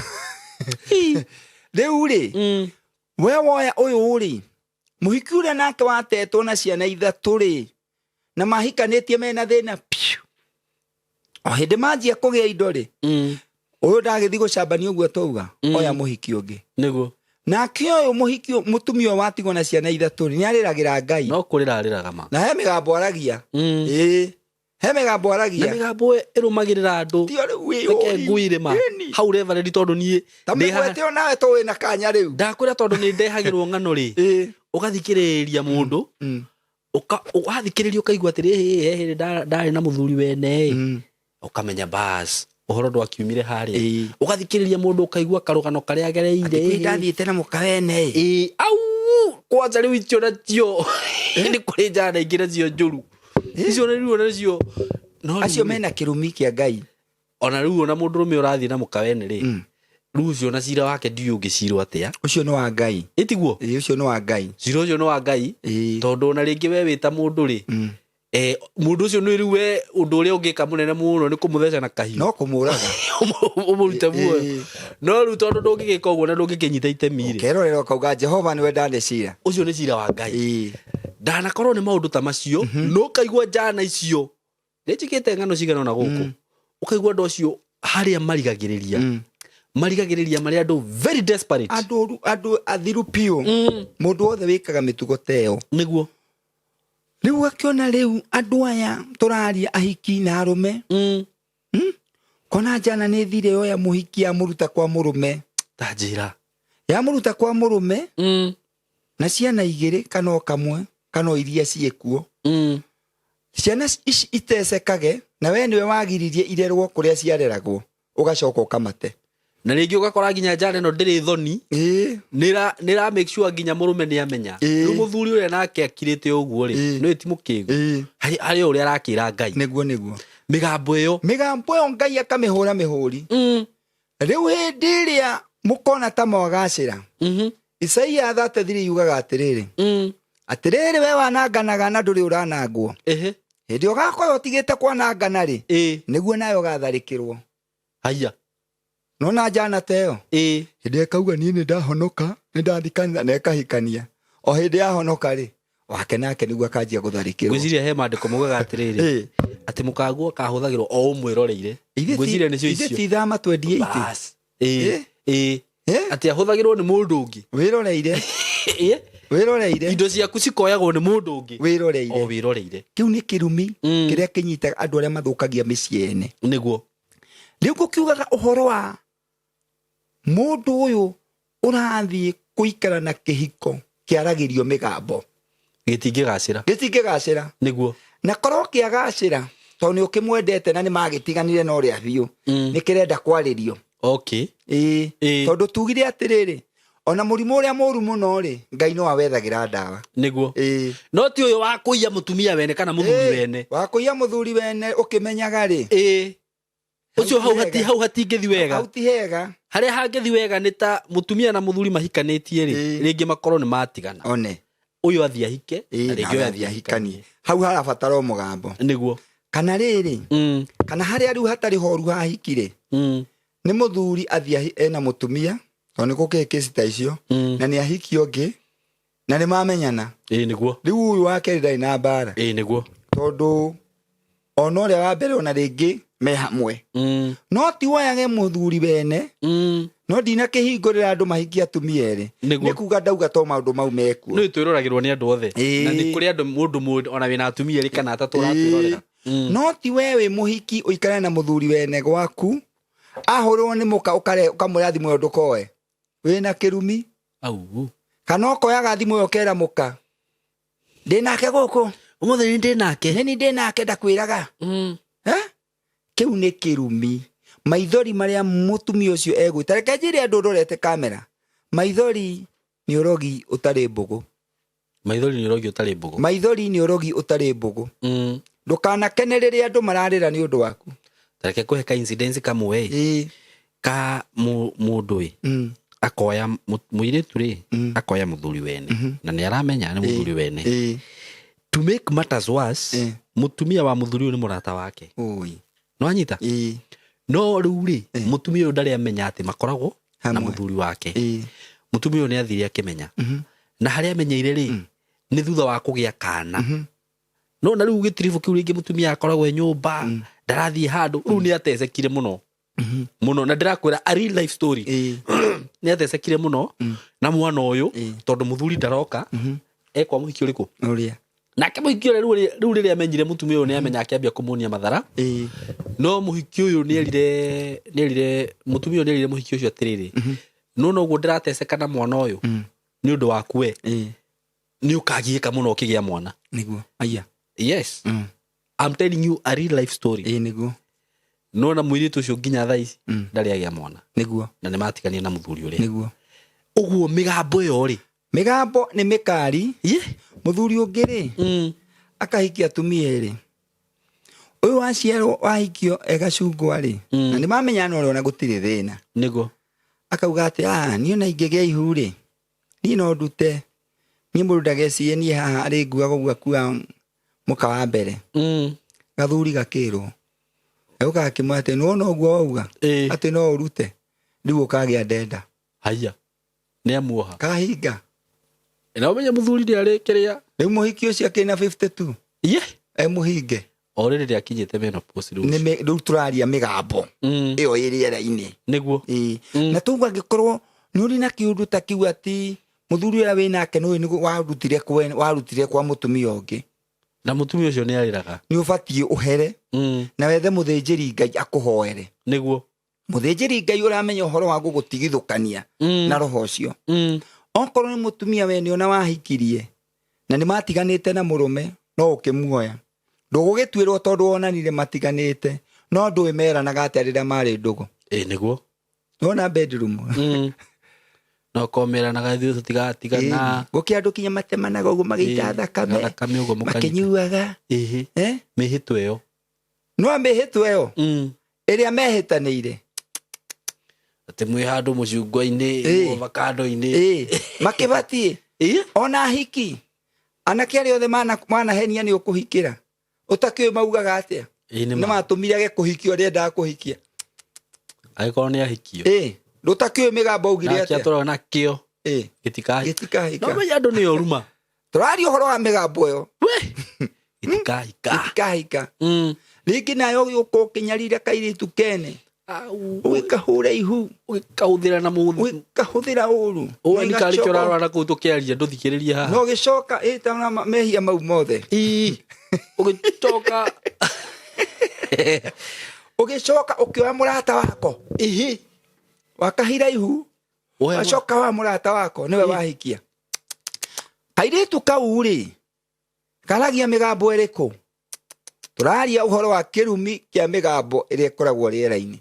Rĩu rĩ, we woya ũyũ rĩ, mũhiki ũrĩa nake watetwo na ciana ithatũ rĩ, na mahikanĩtie mena thĩna piũ. O hĩndĩ manjia kũgĩa indo rĩ, ũyũ ndagĩthiĩ gũcambania ũguo twauga, oya mũhiki ũngĩ.
Nĩguo.
Nake ũyũ mũhiki mũtumia ũyũ watigwo na ciana ithatũ rĩ, nĩarĩragĩra Ngai.
No kũrĩra arĩraga ma.
Na he mĩgambo aragia. Ĩĩ. He mĩgambo aragia.
Na mĩgambo ĩrũmagĩrĩra andũ.
Tio rĩu wĩ
Reke
ũri.
ngui ma.
Ĩni.
Hau reverend tondũ niĩ
Ta
ndĩ haha-
mĩgwete o nawe to wĩna kanya rĩu.
Ndakwĩra tondũ nĩ ndehagĩrwo ng'ano rĩ.
Ĩĩ.
Ũgathikĩrĩria mũndũ. Wathikĩrĩria ũkaigua atĩrĩ, ĩ, he hĩndĩ ndarĩ na mũthuri wene ĩ. Ũkamenya bas ũhoro ndwakiumire harĩa.
Ĩĩ.
Ũgathikĩrĩria mũndũ ũkaigua karũgano karĩa agereire.
Atĩ kwĩ ndathiĩte na mũka wene ĩ.
Ĩĩ, au kwanja rĩu icio nacio nĩ kũrĩ njana ingĩ nacio njũru. Icio rĩu nacio no
Acio
rĩu-
mena kĩrumi kĩa Ngai.
Ona rĩu ona mũndũrũme ũrathiĩ na mũka wene rĩ, rĩu ũcio na cira wake ndiũĩ ũngĩcirwo atĩa.
Ũcio nĩ wa Ngai.
Ĩtiguo?
Ĩĩ, ũcio nĩ wa Ngai.
Cira ũcio nĩ wa Ngai.
Ĩĩ.
Tondũ ona rĩngĩ we wĩ ta mũndũ rĩ, mũndũ ũcio nĩ rĩu we ũndũ ũrĩa ũngĩka mũnene mũno nĩ kũmũtheca na kahiũ.
No kũmũraga.
Ũmũrute muoyo.
Ĩĩ.
No rĩu tondũ ndũngĩgĩka ũguo na ndũngĩkĩnyita itemi rĩ.
Ũkerorera ũkauga Jehova nĩwe ndanecira.
Ũcio nĩ cira wa Ngai.
Ĩĩ.
Ndanakorwo nĩ maũndũ ta macio, no ũkaigua njana icio. Nĩ njĩkĩte ng'ano cigana ũna gũkũ. Ũkaigua andũ acio harĩa marigagĩrĩria. Marigagĩrĩria marĩa andũ very desperate.
Andũ andũ athiru piũ. Mũndũ wothe wĩkaga mĩtugo ta ĩyo.
Nĩguo.
Rĩu akĩona rĩu andũ aya tũraria ahiki na arũme. Kona njana nĩ thire yoya mũhiki yamũruta kwa mũrũme.
Ta njĩra.
Yamũruta kwa mũrũme. Na ciana igĩrĩ kana o kamwe kana o iria ciĩkuo. Ciana ici itecekage na we nĩwe wagiririe irerwo kũrĩa ciareragwo ũgacoka ũkamate.
Na rĩngĩ ũgakora nginya njana ĩno ndĩrĩ thoni.
Ĩĩ.
Nĩra make sure nginya mũrũme nĩamenya.
Ĩĩ.
Rĩu mũthuri ũrĩa nake akirĩte ũguo rĩ,
Ĩĩ.
nĩ ti mũkĩgu.
Ĩĩ.
Harĩ ũrĩa arakĩra Ngai.
Nĩguo, nĩguo.
Mĩgambo ĩyo.
Mĩgambo ĩyo Ngai akamĩhũra mĩhũri. Rĩu hĩndĩ ĩrĩa mũkona ta mwagacĩra, Isaia 33 yugaga atĩrĩrĩ, atĩrĩrĩ we wananganaga na ndũrĩ ũranangwo, hĩndĩ ũgakorwo ũtigĩte kwanangana rĩ, nĩguo nawe ũgatharĩkĩrwo.
Haya.
Nona njana ta ĩyo, hĩndĩ ĩkauga niĩ nĩ ndahonoka, nĩ ndathiĩ kanitha, na ĩkahikania. O hĩndĩ yahonoka rĩ, wake nake nĩguo akanjia gũtharĩkĩrwo.
Ngwĩciria he maandĩko maugaga atĩrĩrĩ, atĩ mũkaguo kahũthagĩrwo o ũmwĩroreire. Ngwĩciria nĩcio
Ithuĩ
icio.
ti ithama twendie itĩ.
Bas. Atĩ ahũthagĩrwo nĩ mũndũ ũngĩ.
Wĩroreire. Wĩroreire.
Indo ciaku cikoyagwo nĩ mũndũ ũngĩ.
Wĩroreire.
O wĩroreire.
Kĩu nĩ kĩrumi kĩrĩa kĩnyitaga andũ arĩa mathũkagia mĩciĩ ene.
Nĩguo.
Rĩu ngũkiugaga ũhoro wa mũndũ ũyũ ũrathiĩ kũikara na kĩhiko kĩaragĩrio mĩgambo.
Gĩtingĩgacĩra.
Gĩtingĩgacĩra.
Nĩguo.
Na korwo kĩagacĩra, tondũ nĩ ũkĩmwendete na nĩ magĩtiganire na ũrĩa biũ, nĩ kĩrenda kwarĩrio. Tondũ tugire atĩrĩrĩ, ona mũrimũ ũrĩa mũru mũno rĩ, Ngai no awethagĩra ndawa.
Nĩguo. No ti ũyũ wa kũiya mũtumia wene kana mũthuri wene.
Wa kũiya mũthuri wene ũkĩmenyaga rĩ.
Ũcio
Hau ti hega.
hau hatingĩthi wega.
Hau ti hega.
Harĩa hangĩthi wega nĩ ta mũtumia na mũthuri mahikanĩtie rĩ, rĩngĩ makorwo nĩ matigana.
One.
Ũyũ athiĩ ahike, na rĩngĩ
Na
ũyũ
athiĩ
athiĩ
ahikanie.
ahikanie.
Hau harabatara o mũgambo.
Nĩguo.
Kana rĩrĩ, kana harĩa rĩu hatarĩ horu hahikire, nĩ mũthuri athiĩ ena mũtumia, tondũ nĩ gũkĩrĩ kesi ta icio, na nĩ ahiki ũngĩ, na nĩ mamenyana.
Nĩguo.
Rĩu ũyũ wa kerĩ ndarĩ na mbara.
Nĩguo.
Tondũ ona ũrĩa wa mbere ona rĩngĩ me hamwe. No ti woyage mũthuri wene, no ndinakĩhingũrĩra andũ mahikie atumia erĩ.
Nĩguo.
Nĩ kuga ndauga to maũndũ mau mekuo.
Nĩ twĩroragĩrwo nĩ andũ othe. Na nĩ kũrĩ andũ mũndũ ona wĩna atumia erĩ kana atatũ ũratwĩrorera.
No ti we wĩ mũhiki ũikare na mũthuri wene gwaku, ahũrwo nĩ mũka ũkamwĩra thimũ ĩyo ndũkoe. Wĩna kĩrumi.
Au.
Kana ũkoyaga thimũ ĩyo ũkera mũka, ndĩ nake gũkũ.
Ũmũthĩ nĩ ndĩ nake.
Nĩ ndĩ nake ndakwĩraga. Kĩu nĩ kĩrumi. Maithori marĩa mũtumia ũcio egwĩta. Reke njĩre andũ ndorete kamera. Maithori nĩ ũrogi ũtarĩ mbũgũ.
Maithori nĩ ũrogi ũtarĩ mbũgũ.
Maithori nĩ ũrogi ũtarĩ mbũgũ. Ndũkanakene rĩrĩa andũ mararĩra nĩ ũndũ waku.
Ta reke kũhe ka incident kamwe ĩ. Ka mũndũ ĩ. Akoya mũirĩtu rĩ, akoya mũthuri wene. Na nĩ aramenya nĩ mũthuri wene. To make matters worse, mũtumia wa mũthuri ũyũ nĩ mũrata wake.
Oi.
No anyita? No rĩu rĩ, mũtumia ũyũ ndarĩ amenya atĩ makoragwo na
Hamwe.
mũthuri wake. Mũtumia ũyũ nĩ athire akĩmenya. Na harĩa amenyeire rĩ, nĩ thutha wa kũgĩa kana. No na rĩu gĩtiribũ kĩu rĩngĩ mũtumia akoragwo e nyũmba, ndarathiĩ handũ, rĩu nĩ atecekire mũno. Mũno, na ndĩrakwĩra a real life story. Nĩ atecekire mũno na mwana ũyũ, tondũ mũthuri ndaroka, ekwa mũhiki ũrĩkũ?
Ũrĩa.
Nake mũhiki ũrĩa rĩu rĩrĩa amenyire mũtumia ũyũ nĩ amenya akĩambia kũmuonia mathara. No mũhiki ũyũ nĩ erire, mũtumia ũyũ nĩ erire mũhiki ũcio atĩrĩrĩ, no noguo ndĩrateceka na mwana ũyũ, nĩ ũndũ waku we. Nĩ ũkagiĩka mũno ũkĩgĩa mwana.
Nĩguo. Aya.
Yes. I'm telling you a real life story.
Nĩguo.
No na mũirĩtu ũcio nginya thaa ici ndarĩ agĩa mwana.
Nĩguo.
Na nĩ matiganie na mũthuri ũrĩa.
Nĩguo.
Ũguo mĩgambo ĩyo rĩ.
Mĩgambo nĩ mĩkari. Mũthuri ũngĩ rĩ, akahikia atumia erĩ. Ũyũ waciarwo wahikio e gacungwa rĩ, na nĩ mamenyana ũrĩa ona gũtirĩ thĩna.
Nĩguo.
Akauga atĩ, niĩ ona ingĩgĩa ihu rĩ, niĩ no ndute. Niĩ mũndũ ndagecirie niĩ haha arĩ nguaga ũguo akua mũka wa mbere. Gathuri gakĩrwo. Gauka gakĩmwĩra atĩ, nĩwona ũguo wauga? Atĩ no ũrute. Rĩu ũkagĩa ndenda.
Haiya. Nĩ amuoha.
Kahinga.
Na ũmenye mũthuri nĩ arĩ kĩrĩa.
Rĩu mũhiki ũcio akĩrĩ na 52. E mũhinge.
O rĩrĩ rĩakinyĩte menopause rĩu.
Nĩ rĩu tũraria mĩgambo. Ĩyo ĩ rĩera-inĩ.
Nĩguo.
Na tũguo angĩkorwo nĩ ũrĩ na kĩũndũ ta kĩu atĩ mũthuri ũrĩa wĩ nake nĩ ũĩ nĩguo warutire kwa mũtumia ũngĩ.
Na mũtumia ũcio nĩ arĩraga.
Nĩ ũbatiĩ ũhere. Na wethe mũthĩnjĩri Ngai akũhoere.
Nĩguo.
Mũthĩnjĩri Ngai ũramenya ũhoro wa gũgũtigithũkania na roho ũcio. Okorwo nĩ mũtumia wene ona wahikirie na nĩ matiganĩte na mũrũme no ũkĩmuoya. Ndũgũgĩtuĩrwo tondũ wonanire matiganĩte, no ndũĩ meranaga atĩa rĩrĩa marĩ ndũgũ.
Nĩguo.
Nĩwona bedroom?
No komeranaga ithuĩ tũtigatigana.
Gũkĩ andũ kinya matemanaga ũguo magĩita thakame,
Thakame ũguo mũkanyita.
makĩnyuaga.
Mĩhĩtwa ĩyo.
No mĩhĩtwa ĩyo ĩrĩa mehĩtanĩire
Atĩ mwĩ handũ mũcungwa-inĩ, avocado-inĩ.
Makĩbatiĩ ona hiki anake arĩa othe manahenia nĩ ũkũhikĩra ũtakĩũĩ maugaga atĩa.
Ĩĩ, nĩ
Nĩ
ma.
matũmire age kũhikia ũrĩa endaga kũhikia.
Angĩkorwo nĩ ahikio.
Ndũtakĩũĩ mĩgambo augire
Nake
atĩa.
atũraga nakĩo gĩtikahika.
Gĩtikahika.
No menya andũ nĩ oru ma.
Tũraria ũhoro wa mĩgambo ĩyo.
We! Gĩtikahika.
Gĩtikahika. Rĩngĩ nayo ũgĩũka ũkĩnyarira kairĩtu kene. Ũgĩkahũra ihu.
Ũgĩkahũthĩra na mũthĩ.
Ũgĩkahũthĩra ũru.
Ũũ nĩ karĩ
Ũgacoka-
kĩo ũrarora na kũu tũkĩaria ndũthikĩrĩrie haha.
Na ũgĩcoka ĩta na mehia mau mothe.
Ũgĩcoka.
Ũgĩcoka ũkĩoya mũrata wako. Wakahira ihu. Wacoka wa mũrata wako nĩwe wahikia. Kairĩtu kau rĩ, karagia mĩgambo ĩrĩkũ? Tũraria ũhoro wa kĩrumi kĩa mĩgambo ĩrĩa ĩkoragwo rĩera-inĩ.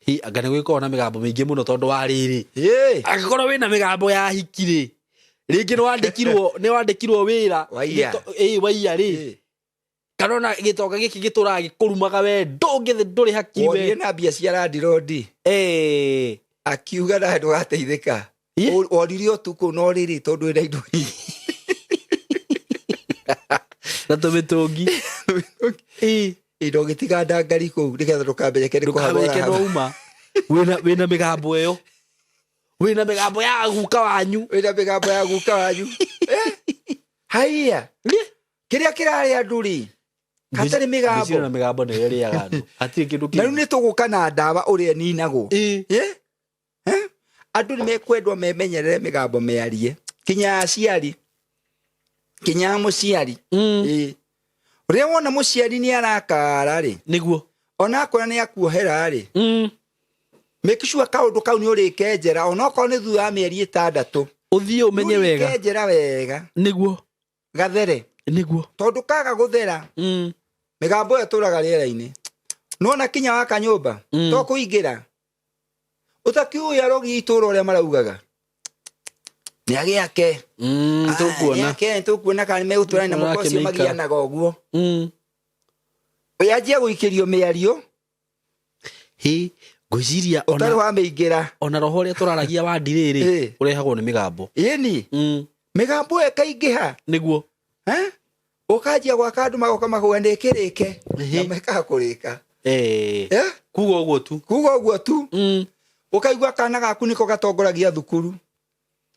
Hi, anga nĩ gũgĩkorwo na mĩgambo mĩingĩ mũno tondũ wa rĩrĩ. Angĩkorwo wĩna mĩgambo ya hiki rĩ, rĩngĩ nĩ wandĩkirwo wĩra.
Waiya.
Waiya rĩ. Kana ona gĩtonga gĩkĩ gĩtũraga gĩkũrumaga we, ndũngĩthĩ, ndũrĩ hakiri we.
Wonire na mbia cia landirondi. Akiuga nawe ndũgateithĩka. Woririe ũtukũ no rĩrĩ tondũ wĩna indo nyingĩ.
Na tũmĩtũngi.
Indo ũgĩtiga ndangari kũu nĩgetha ndũkamenyeke nĩ kũhagwo
Ndũkamenyeke
ũrahagwo.
nĩ wauma. Wĩna mĩgambo ĩyo. Wĩna mĩgambo ya guka wanyu.
Wĩna mĩgambo ya guka wanyu. Haiya. Kĩrĩa kĩrarĩa andũ rĩ, hatarĩ mĩgambo.
Ngwĩciria na mĩgambo nĩyo ĩrĩaga andũ. Hatirĩ kĩndũ
Na rĩu
kĩngĩ.
nĩ tũgũka na ndawa ũrĩa ĩninagwo. Andũ nĩ mekwendwo memenyerere mĩgambo mĩarie. Kinya aciari. Kinya mũciari. Ũrĩa wona mũciari nĩ arakara rĩ.
Nĩguo.
Ona akorwo nĩ akuohera rĩ. Make sure kaũndũ kau nĩ ũrĩkenjera, ona okorwo nĩ thutha wa mĩeri 6.
Ũthiĩ ũmenye wega.
Ũrĩkenjera wega.
Nĩguo.
Gathere.
Nĩguo.
Tondũ kaga gũthera. Mĩgambo ĩyo ĩtũraga rĩera-inĩ. Nĩwona kinya waka nyũmba, to kũingĩra. Ũtakiũĩ arogi itũũra ũrĩa maraugaga. Nĩ agĩake.
Tũkuona.
Nĩ ake, tũkuona kana nĩ megũtũrania na
Tũkuona
mũkwa ũcio
akĩmĩikara.
magianaga ũguo. Yanjia gũikĩrio mĩario.
Hĩ, ngwĩciria
Ũtarĩ wa mĩingĩra.
ona roho ũrĩa tũraragia wa ndirĩrĩ, ũrehagwo nĩ mĩgambo.
Ĩni. Mĩgambo ĩyo ĩkaingĩha.
Nĩguo.
Ũkanjia gwaka andũ magoka makauga nĩ ĩkĩrĩke. Na mekaga kũrĩka.
Kuga ũguo tu.
Kuga ũguo tu. Ũkaigua kana gaku nĩko gatongoragia thukuru.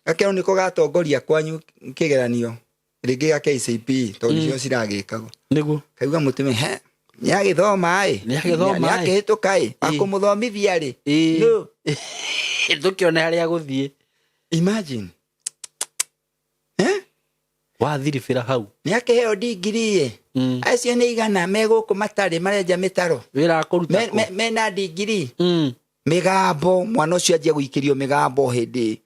Gakero nĩko gatongoria kwanyu kĩgeranio. Rĩngĩ gĩa KCPE, tondũ nĩcio ciragĩkagwo.
Nĩguo.
Kaigua mũtumia, he, nĩagĩthoma ĩ.
Nĩagĩthoma ĩ.
Nĩakĩhĩtũka ĩ. Akũmũthomithia rĩ. No.
Tũkĩone harĩa agũthiĩ.
Imagine.
Wathiribĩra hau.
Nĩakĩheo ndigiri ĩ. Acio nĩ igana me gũkũ matarĩ marenja mĩtaro.
Wĩra akũruta kũ?
Mena ndigiri. Mĩgambo, mwana ũcio anjia gũikĩrio mĩgambo hĩndĩ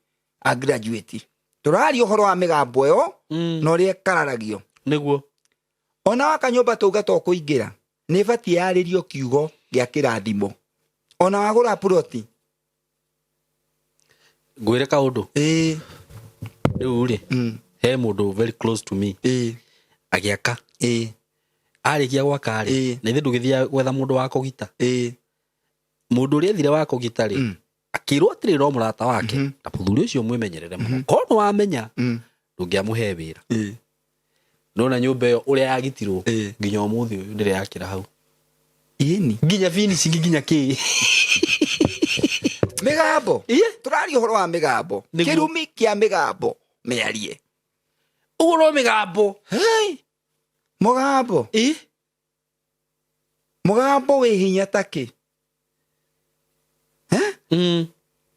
a graduate. Tũraria ũhoro wa mĩgambo ĩyo, na ũrĩa ĩkararagio.
Nĩguo.
Ona waka nyũmba tauga to kũingĩra, nĩ ĩbatiĩ yarĩrio kiugo gĩa kĩrathimo. Ona wagũra ploti.
Ngwĩre kaũndũ. Rĩu rĩ, he mũndũ very close to me. Agĩaka. Arĩkia gwaka rĩ, na ithe ndũgĩthiaga gwetha mũndũ wa kũgita. Mũndũ ũrĩa ethire wa kũgita rĩ, akĩrwo atĩrĩ no mũrata wake, na mũthuri ũcio mwĩmenyerere mũno. Korwo nĩ wamenya, ndũngĩamũhe wĩra. Nona nyũmba ĩyo ũrĩa yagitirwo, nginya ũmũthĩ ũyũ ndĩrĩ yakĩra hau.
Ĩni.
Nginya finishing, nginya kĩ.
Mĩgambo. Tũraria ũhoro wa mĩgambo.
Nĩguo.
Kĩrumi kĩa mĩgambo mĩarie.
Ũguo no mĩgambo.
Hey. Mũgambo. Mũgambo wĩ hinya ta kĩ?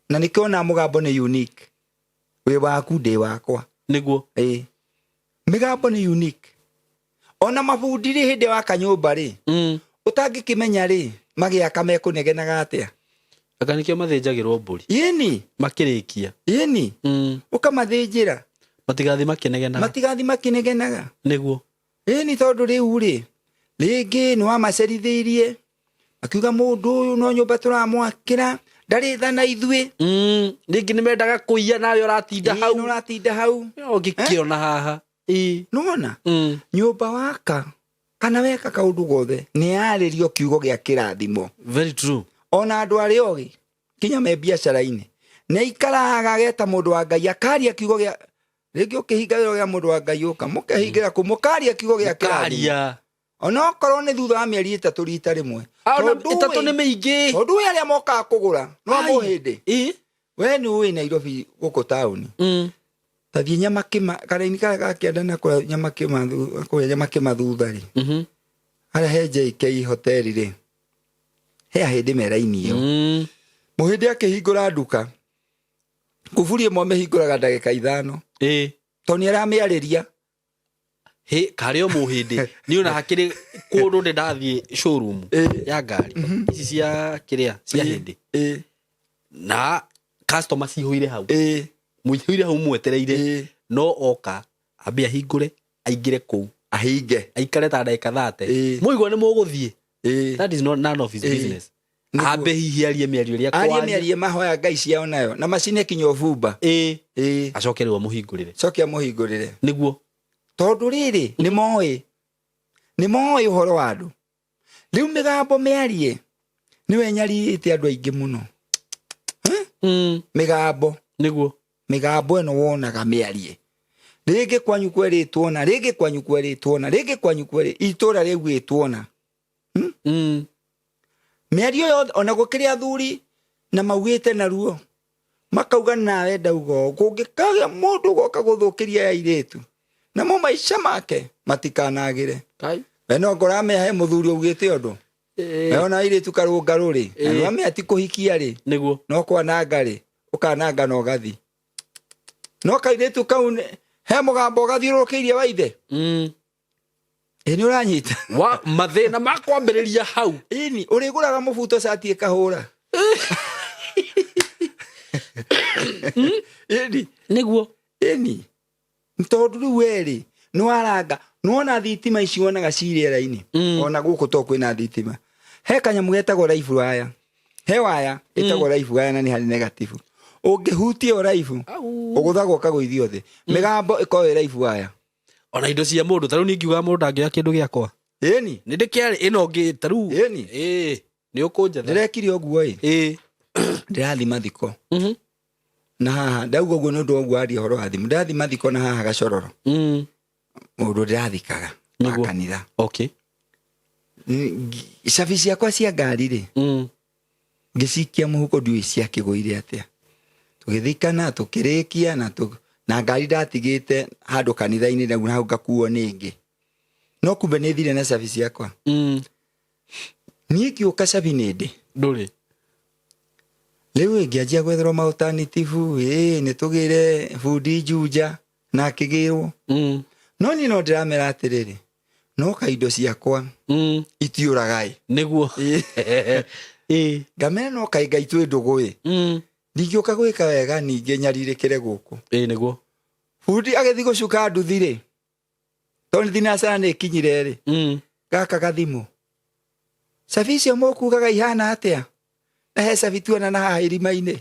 Na nĩkĩo ona mũgambo nĩ unique. Wĩ waku ndĩ wakwa.
Nĩguo.
Mĩgambo nĩ unique. Ona mabundi rĩ hĩndĩ waka nyũmba rĩ, ũtangĩkĩmenya rĩ, magĩaka mekũnegenaga atĩa?
Anga nĩkĩo mathĩnjagĩrwo mbũri.
Ĩni.
Makĩrĩkia.
Ĩni. Ũkamathĩnjĩra.
Matigathiĩ makĩnegenaga.
Matigathiĩ makĩnegenaga.
Nĩguo.
Ĩni tondũ rĩu rĩ, rĩngĩ nĩ wamacerithĩirie, akiuga mũndũ ũyũ no nyũmba tũramwakĩra, ndarĩ tha na ithuĩ.
Rĩngĩ nĩ mendaga kũiya nawe ũratinda hau.
Nĩ ũratinda hau.
Ũngĩkĩona haha.
Nĩwona? Nyũmba waka, Kana weka kaũndũ gothe, nĩ yarĩrio kiugo gĩa kĩrathimo.
Very true.
Ona andũ arĩa ogĩ kinya me biacara-inĩ, nĩ aikaraga ageta mũndũ wa Ngai akaria kiugo gĩa rĩngĩ, ũkĩhinga wĩra gĩa mũndũ wa Ngai, ũka mũkehingĩra kũ mũkaria kiugo gĩa kĩrathimo.
Karia.
Onokorwo nĩ thutha wa mĩeri 3 rita rĩmwe. Tondũ
3
ĩ-
nĩ mĩingĩ.
Tondũ wĩ arĩa mokaga kũgũra no
Ai.
mũhĩndĩ. We nĩ ũĩ Nairobi gũkũ taũni, ta thiĩ Nyamakĩma, karaini karĩa gakĩanda na kũrĩa Nyamakĩma, kũrĩa Nyamakĩma thutha rĩ, harĩa he JK hoteli rĩ, he ahĩndĩ me raini ĩyo. Mũhĩndĩ akĩhingũra nduka, kuburi ĩmwe amĩhingũraga ndagĩka 5, tondũ nĩ aramĩarĩria.
Hĩ, karĩ o mũhĩndĩ niĩ ona hakĩrĩ kũndũ ndĩ ndathiĩ showroom ya ngari ici cia kĩrĩa cia hĩndĩ, na customer cihũire hau, mũihũire hau mwetereire, no oka ambe ahingũre aingĩre kũu,
Ahinge.
Aikare ta ndagĩka 30. Mũigua nĩ mũgũthiĩ. That is not none of his business. Ambe hihi arie mĩario ĩrĩa
Arie
kwaria.
mĩarie mahoya ngai ciao nayo na macine kinya ũbumba.
Acoke rĩu amũhingũrĩre.
Coke amũhingũrĩre.
Nĩguo.
Tondũ rĩrĩ, nĩ moĩ, nĩ moĩ ũhoro wa andũ. Rĩu mĩgambo mĩarie nĩwe nyarirĩte andũ aingĩ mũno. Mĩgambo.
Nĩguo.
Mĩgambo ĩno wonaga mĩarie, rĩngĩ kwanyu kwerĩtwo na rĩngĩ kwanyu kwerĩtwo na rĩngĩ kwanyu kwerĩ itũra rĩugĩtwo na Mĩario yothe, ona gũkĩrĩ athuri na maugĩte na ruo, makauga nawe ndauga ũũ, kũngĩkagĩa mũndũ ũgoka gũthũkĩria ya airĩtu namo maica make matikanagĩre.
Kai.
We no ngũramea he mũthuri augĩte ũndũ, we ona airĩtu karũngarũ rĩ, na nĩwamenya ti kũhikia rĩ,
Nĩguo.
No kwananga rĩ, ũkananga na ũgathi, no kairĩtu kau he mũgambo ũgathiũrũrũkĩirie wa ithe. Ĩ nĩ ũranyita?
Wa mathĩna ma kwambĩrĩria hau.
Ĩni, ũrĩgũraga mũbuto cati ĩkahũra. Ĩni.
Nĩguo.
Ĩni, tondũ rĩu werĩ nĩ waranga, nĩwona thitima ici wonaga ci rĩera-inĩ. Ona gũkũ to kwĩna thitima, he kanyamũ getagwo live wire, he waya ĩtagwo live wire, na nĩ harĩ negative. Ũngĩhutia ĩyo live,
Au.
ũgũthagwo ũkagũithio thĩ. Mĩgambo ĩkoragwo ĩ live wire.
Ona indo cia mũndũ, ta rĩu niĩ ngiugaga mũndũ ndangĩoya kĩndũ gĩakwa.
Ĩni.
Nĩ ndĩkĩarĩ ĩno ngĩ ta rĩu.
Ĩni.
Ĩĩ, nĩ ũkũnjetha.
Ndĩrekire ũguo ĩ. Ndĩrathi mathiko na haha ndauga ũguo nĩ ũndũ wa ũguo aria ũhoro wa thimũ. Ndĩrathi mathiko na haha gacororo, mũndũ ndĩrathikaga wa kanitha. Cabi ciakwa cia ngari rĩ, ngĩcikia mũhuko, ndiũĩ ciakĩgũire atĩa. Tũgĩthikana, tũkĩrĩkia na na ngari ndatigĩte handũ kanitha-inĩ, na hau ngakuo nĩ ĩngĩ, no kumbe nĩ thire na cabi ciakwa. Niĩ ngĩũka cabi nĩ ndĩ.
Ndũrĩ.
Rĩu ngĩanjia gwetherwo ma alternative, ĩ nĩ tũgĩre bundi Juja na akĩgĩrwo. No niĩ no ndĩramera atĩrĩrĩ, no ka indo ciakwa itiũraga ĩ.
Nĩguo. Ĩĩ.
Ngamera no kaĩ Ngai twĩ ndũgũ ĩ. Ndingĩũka gwĩka wega ningĩ nyarirĩkĩre gũkũ.
Ĩĩ, nĩguo.
Bundi agĩthiĩ gũcuka nduthi rĩ, tondũ thinacara nĩ ĩkinyire rĩ, gaka gathimũ, cabi icio mũkugaga ihana atĩa, na he cabi tuona na haha irima-inĩ.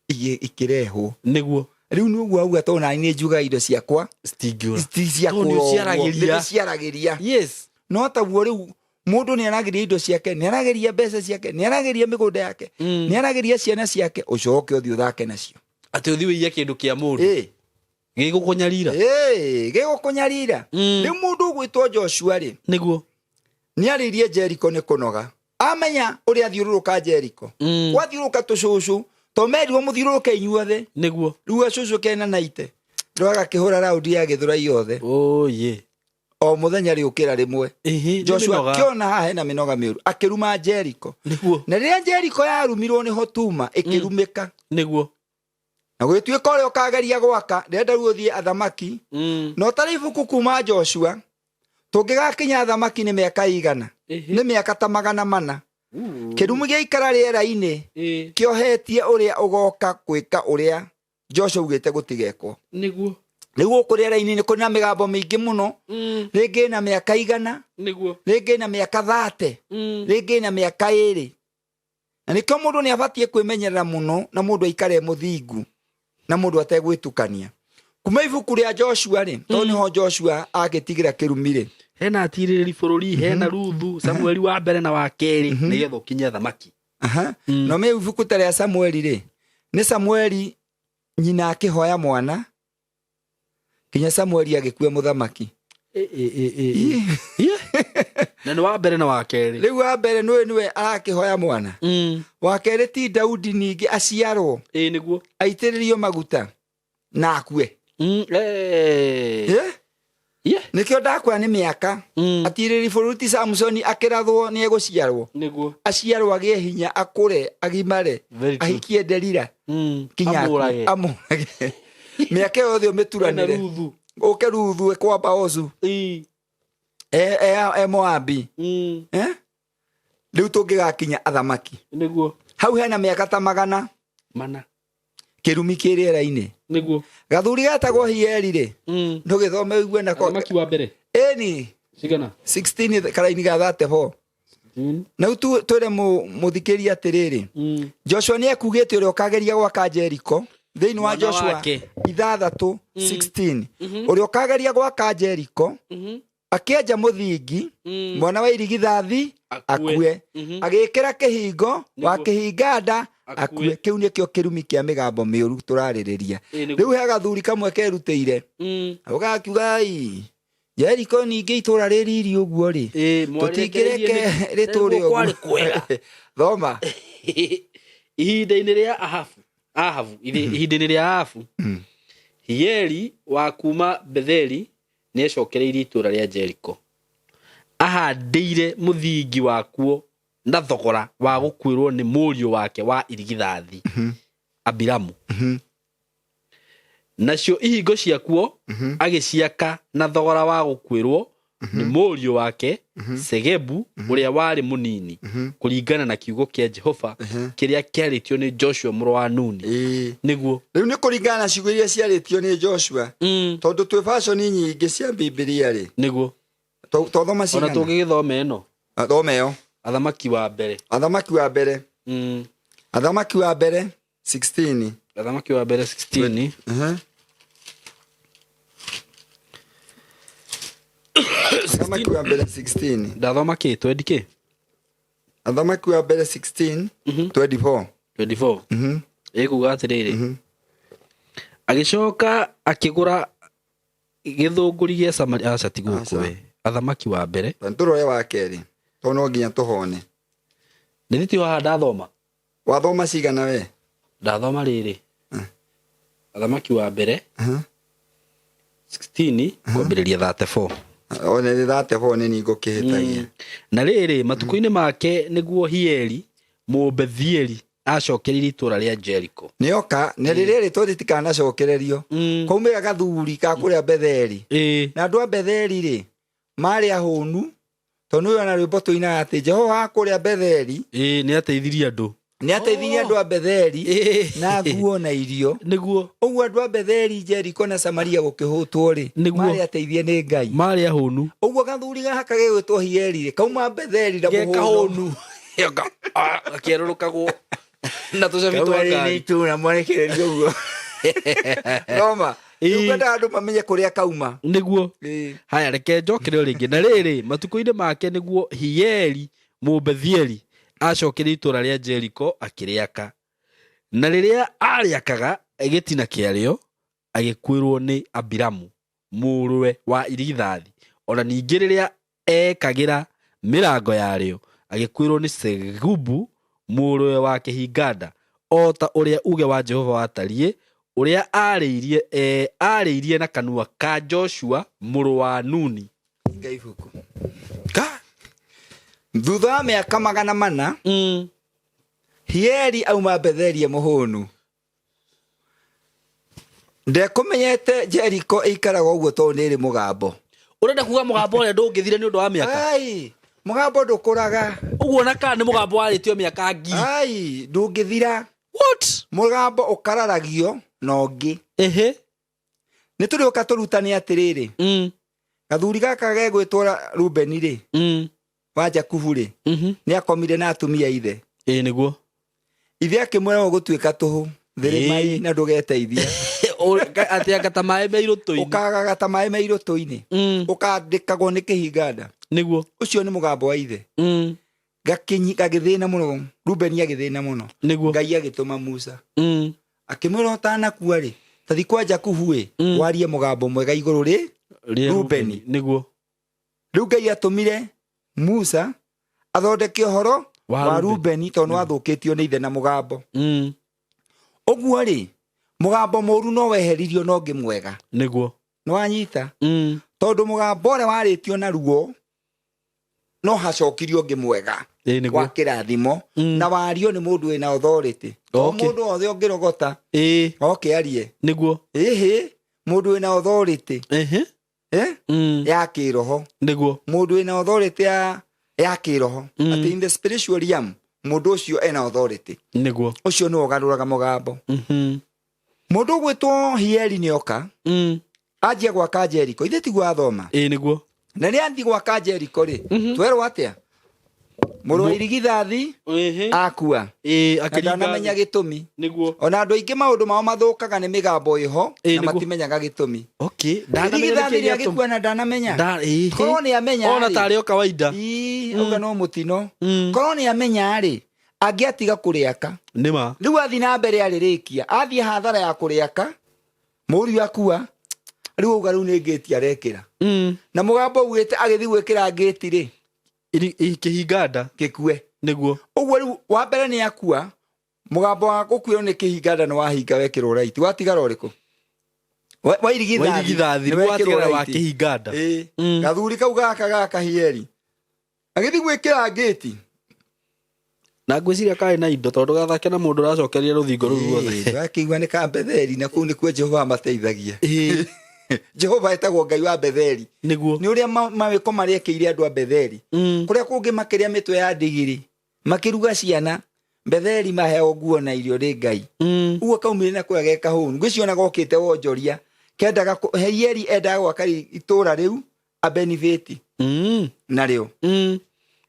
Ikĩrehwo.
Nĩguo.
Rĩu nĩ ũguo auga, tondũ nani nĩ njugaga indo ciakwa
Citingĩũra.
ti cia
Tondũ nĩ
kũrogwo,
ũciaragĩria.
nĩ ciaragĩria. No taguo rĩu mũndũ nĩ aragĩria indo ciake, nĩ aragĩria mbeca ciake, nĩ aragĩria mĩgũnda yake, nĩ aragĩria ciana ciake, ũcoke ũthiĩ ũthake nacio.
Atĩ ũthiĩ ũiye kĩndũ kĩa mũndũ gĩgũkũnyarira.
Gĩgũkũnyarira. Rĩu mũndũ ũgwĩtwo Joshua rĩ, nĩ arĩirie Jericho nĩ kũnoga, amenya ũrĩa athiũrũrũka Jericho. Gwathiũrũrũka tũcũcũ, to merirwo mũthiũrũrũke inyuothe. Rĩu gacũcũ kena naite rĩu agakĩhũra raundi ya Gĩthũrai yothe.
Oye.
O mũthenya rĩũkĩra rĩmwe.
Ĩhĩ, nĩ
Joshua
mĩnoga.
akĩona haha hena mĩnoga mĩũru, akĩruma Jericho. Na rĩrĩa Jericho yarumirwo, nĩho tuma ĩkĩrumĩka. Na gũgĩtuĩka ũrĩa ũkageria gwaka, ndĩrenda rĩu ũthiĩ athamaki, na ũtarĩ ibuku kuma Joshua tũngĩgakinya athamaki nĩ mĩaka igana, nĩ mĩaka ta 400. Kĩrumi gĩaikara rĩera-inĩ, kĩohetie ũrĩa ũgoka gwĩka ũrĩa Joshua augĩte gũtigekwo. Rĩu gũkũ rĩera-inĩ nĩ kũrĩ na mĩgambo mĩingĩ mũno, rĩngĩ na mĩaka 100, rĩngĩ na mĩaka 30, rĩngĩ na mĩaka 2. Na nĩkĩo mũndũ nĩ abatiĩ kwĩmenyerera mũno, na mũndũ aikare mũthingu, na mũndũ ategwĩtukania. Kuma ibuku rĩa Joshua rĩ, tondũ nĩho Joshua agĩtigĩra kĩrumi rĩ.
Hena atirĩrĩri bũrũri, hena Ruthu, Samueli wa mbere na wa kerĩ, nĩgetha ũkinye athamaki.
Aha. No me ibuku ta rĩa Samueli rĩ, nĩ Samueli nyina akĩhoya mwana kinya Samueli agĩkua mũthamaki.
Ie. Na nĩ wa mbere na wa kerĩ.
Rĩu wa mbere nĩwe nĩwe arakĩhoya mwana. Wa kerĩ ti Daudi ningĩ aciarwo,
Ĩĩ nĩguo.
aitĩrĩrio maguta na akue. Eh?
Ie.
Nĩkĩo ndakwĩra nĩ mĩaka. Atirĩrĩri bũrũri ti Samsoni akĩrathwo nĩ egũciarwo.
Nĩguo.
Aciarwo agĩe hinya, akũre, agimare,
Very true.
ahikie Delila kinya akue.
Amũrage.
Amũrage. Mĩaka ĩyo yothe ũmĩturanĩre.
Ena Ruthu.
Ũke Ruthu ĩkwamba Ozu. E Moabi. Eh? Rĩu tũngĩgakinya athamaki.
Nĩguo.
Hau hena mĩaka ta magana
Mana.
kĩrumi kĩ rĩera-inĩ.
Nĩguo.
Gathuri getagwo Hieli rĩ, ndũgĩthome ũigue nako.
Athamaki wa mbere.
Ĩni
Cigana?
16 karaini ga 34. Na rĩu twĩre mũthikĩria atĩrĩrĩ, Joshua nĩ ekugĩte ũrĩa ũkageria gwaka Jericho thĩinĩ wa
Mwana
Joshua
wake.
6 16, ũrĩa ũkageria gwaka Jericho akĩenja mũthingi, mwana wa irigithathi akue, agĩkĩra kĩhingo, wa kĩhinga nda akue. Kĩu nĩkĩo kĩrumi kĩa mĩgambo mĩũru tũrarĩrĩria. Rĩu he gathuri kamwe kerutĩire ũgakiuga, "Ai, Jericho ningĩ itũra rĩriri ũguo rĩ, tũtingĩreke rĩtũre
Kwarĩ
ũguo."
kwega.
Thoma.
Ihinda-inĩ rĩa Ahabu, ihinda-inĩ rĩa Ahabu, Hieli wa kuma Betheli nĩecokereirie itũũra rĩa Jericho. Ahandĩire mũthingi wakuo na thogora wa gũkuĩrwo nĩ mũriũ wake wa irigithathi Abiramu. Nacio ihingo ciakuo agĩciaka na thogora wa gũkuĩrwo nĩ mũriũ wake Segebu ũrĩa warĩ mũnini, kũringana na kiugo kĩa Jehova kĩrĩa kĩarĩtio nĩ Joshua mũrũ wa Nuni. Nĩguo.
Rĩu nĩ kũringana na ciugo iria ciarĩtio nĩ Joshua, tondũ twĩ baconi nyingĩ cia Bibilia rĩ.
Nĩguo.
Twathoma
Ona
cigana?
tũngĩgĩthoma ĩno.
Thoma ĩyo.
Athamaki wa mbere.
Athamaki wa mbere. Athamaki wa mbere 16.
Athamaki wa mbere 16.
Athamaki wa mbere 16.
Ndathoma kĩ? Twendi kĩ?
Athamaki wa mbere 16 24.
24. Ĩkuga atĩrĩrĩ, agĩcoka akĩgũra gĩthũngũri gĩa Samaria. Aca, ti gũkũ we. Athamaki wa mbere.
Tũrore wa kerĩ tondũ no nginya tũhone.
Nĩ ti haha ndathoma.
Wathoma cigana we?
Ndathoma rĩrĩ, Athamaki wa mbere 16 kwambĩrĩria 34.
One nĩ 34 nĩ ningo kĩhĩtagia.
Na rĩrĩ, matukũ-inĩ make nĩguo Hieli Mũbethieli acokereirie itũũra rĩa Jericho.
Nĩoka na rĩrĩa rĩtwa rĩtikanacokererio, kwaumĩra gathuri ka kũrĩa Betheli. Na andũ a Betheli rĩ, marĩ ahũnu, tondũ nĩ ona rwĩmbo tũinaga atĩ Jehova wa kũrĩa Betheli
Nĩ ateithirie andũ.
Nĩ ateithirie andũ a Betheli na nguo na irio.
Nĩguo.
Ũguo andũ a Betheli, Jericho na Samaria gũkĩhũtwo rĩ,
Nĩguo.
marĩ ateithie nĩ Ngai.
Marĩ ahũnu.
Ũguo gathuri gaka gegwĩtwo Hieli rĩ, kauma Betheli na mũhũno.
Gekahũnu. Gakĩerũrũkagwo na tũcabi twa
Kauma rĩ nĩ
ngari.
itũra mwarekererio ũguo. Thoma. Rĩu ngwendaga andũ mamenye kũrĩa kauma.
Nĩguo. Haya, reke njokere o rĩngĩ. Na rĩrĩ, matukũ-inĩ make nĩguo Hieli Mũbethieli acokereirie itũũra rĩa Jericho akĩrĩaka. Na rĩrĩa aarĩakaga gĩtina kĩarĩo, agĩkuĩrwo nĩ Abiramu mũrũwe wa irigithathi. Ona ningĩ rĩrĩa eekagĩra mĩrango yarĩo, agĩkuĩrwo nĩ Segubu mũrũwe wa kĩhinganda, o ta ũrĩa uuge wa Jehova watariĩ, ũrĩa aarĩirie na kanua ka Joshua mũrũ wa Nuni.
Hinga ibuku. Ka? Thutha wa mĩaka 400, Hieli auma Betheli e mũhũnu. Ndekũmenyete Jericho ĩikaraga ũguo tondũ nĩ ĩrĩ mũgambo.
Ũrenda kuga mũgambo ũrĩa ndũngĩthira nĩ ũndũ wa mĩaka?
Ai, mũgambo ndũkũraga.
Ũguo na kana nĩ mũgambo warĩtio mĩaka ngiri.
Ai, ndũngĩthira.
What?
Mũgambo ũkararagio na ũngĩ. Nĩ tũrĩũka tũrutane atĩrĩrĩ. Gathuri gaka gegwĩtwo Rubeni rĩ, wa Jakubu rĩ, nĩ akomire na atumia ithe.
Ĩĩ nĩguo.
Ithe akĩmwĩra ũgũtuĩka tũhũ, thĩrĩmai na ndũgeteithia.
Atĩ anga ta maĩ me irũtũ-inĩ.
Ũkagaga ta maĩ me irũtũ-inĩ. Ũkandĩkagwo nĩ kĩhinganda.
Nĩguo.
Ũcio nĩ mũgambo wa ithe. Gakinyi gagĩthĩna mũno, Rubeni agĩthĩna mũno.
Nĩguo.
Ngai agĩtũma Musa. Akĩmwĩra ũtanakua rĩ, tathi kwa Jakubu ĩ, warie mũgambo mwega igũrũ rĩ
Rĩa
Rubeni.
Nĩguo.
Rĩu Ngai atũmire Musa athondeke ũhoro
Wa
wa
Rubeni.
Rubeni tondũ nĩwathũkĩtio nĩ ithe na mũgambo. Ũguo rĩ, mũgambo mũru no weheririo na ũngĩ mwega.
Nĩguo.
Nĩwanyita? Tondũ mũgambo ũrĩa warĩtio na ruo no hacokirio ũngĩ mwega.
Ĩĩ nĩguo.
Wa kĩrathimo. Na wario nĩ mũndũ wĩna authority. To mũndũ wothe ũngĩrogota.
Ĩĩ.
Oke arie.
Nĩguo.
Ĩhĩ, mũndũ wĩna authority.
Ehe.
Ya kĩroho.
Nĩguo.
Mũndũ wĩna authority ya kĩroho. Atĩ in the spiritual realm, mũndũ ũcio ena authority.
Nĩguo.
Ũcio nĩwe ũgarũraga mũgambo. Mũndũ ũgwĩtwo Hieli nĩoka. Anjia gwaka Jericho. Ithe tiguo athoma.
Ĩĩ nĩguo.
Na rĩrĩa athiĩ gwaka Jericho rĩ, twerwo atĩa? Mũrũ wa irigithathi akua.
Ĩĩ,
Na
akĩringa
ndanamenya
thĩ.
gĩtũmi.
Nĩguo.
Ona andũ aingĩ maũndũ mao mathũkaga nĩ mĩgambo ĩho,
Ĩĩ,
na
nĩguo.
matimenyaga gĩtũmi.
Okay. Ndanamenya
Irigithathi
nĩkĩĩ
rĩa
gĩatũma.
gĩkua na ndanamenya.
Ĩĩ.
Korwo nĩ amenya
Ona
rĩ.
tarĩ o kawaida.
Ii, auga no mũtino. Korwo nĩ amenya rĩ, angĩatiga kũrĩaka.
Nĩma.
Rĩu athiĩ na mbere arĩrĩkia, athiĩ hathara ya kũrĩaka, mũriũ akua, rĩu auga rĩu nĩ ngĩti arekĩra. Na mũgambo augĩte agĩthiĩ gwĩkĩra ngĩti rĩ.
Kĩhinganda.
Gĩkue.
Nĩguo.
Ũguo rĩu wa mbere nĩ akua, mũgambo wa gũkuĩrwo nĩ kĩhinganda nĩ wahinga wekĩrwo raiti. Watigara ũrĩkũ? Wa irigithathi.
Wa irigithathi,
Nĩ
rĩu
wekĩrwo
watigara wa
raiti.
kĩhinganda.
Ĩĩ. Gathuri kau gaka gaka Hieli. Agĩthiĩ gwĩkĩra ngĩti.
Na ngwĩciria karĩ na indo tondũ gathake na mũndũ ũracokeria rũthingo rũu ruothe.
Ĩĩ, ndakĩigua nĩ ka Betheli na kũu nĩkuo Jehova amateithagia.
Ĩĩ.
Jehova etagwo Ngai wa Betheli.
Nĩguo.
Nĩ ũrĩa mawĩko marĩa ekĩire andũ a Betheli. Kũrĩa kũngĩ makĩrĩa mĩtwe ya ndigiri, makĩruga ciana, Betheli maheo nguo na irio nĩ Ngai. Ũguo kaumire na kũrĩa ge kahũnu. Ngwĩciria gokĩte wonjoria. Kendaga Hieli endaga gwaka itũũra rĩu abenefit. Narĩo.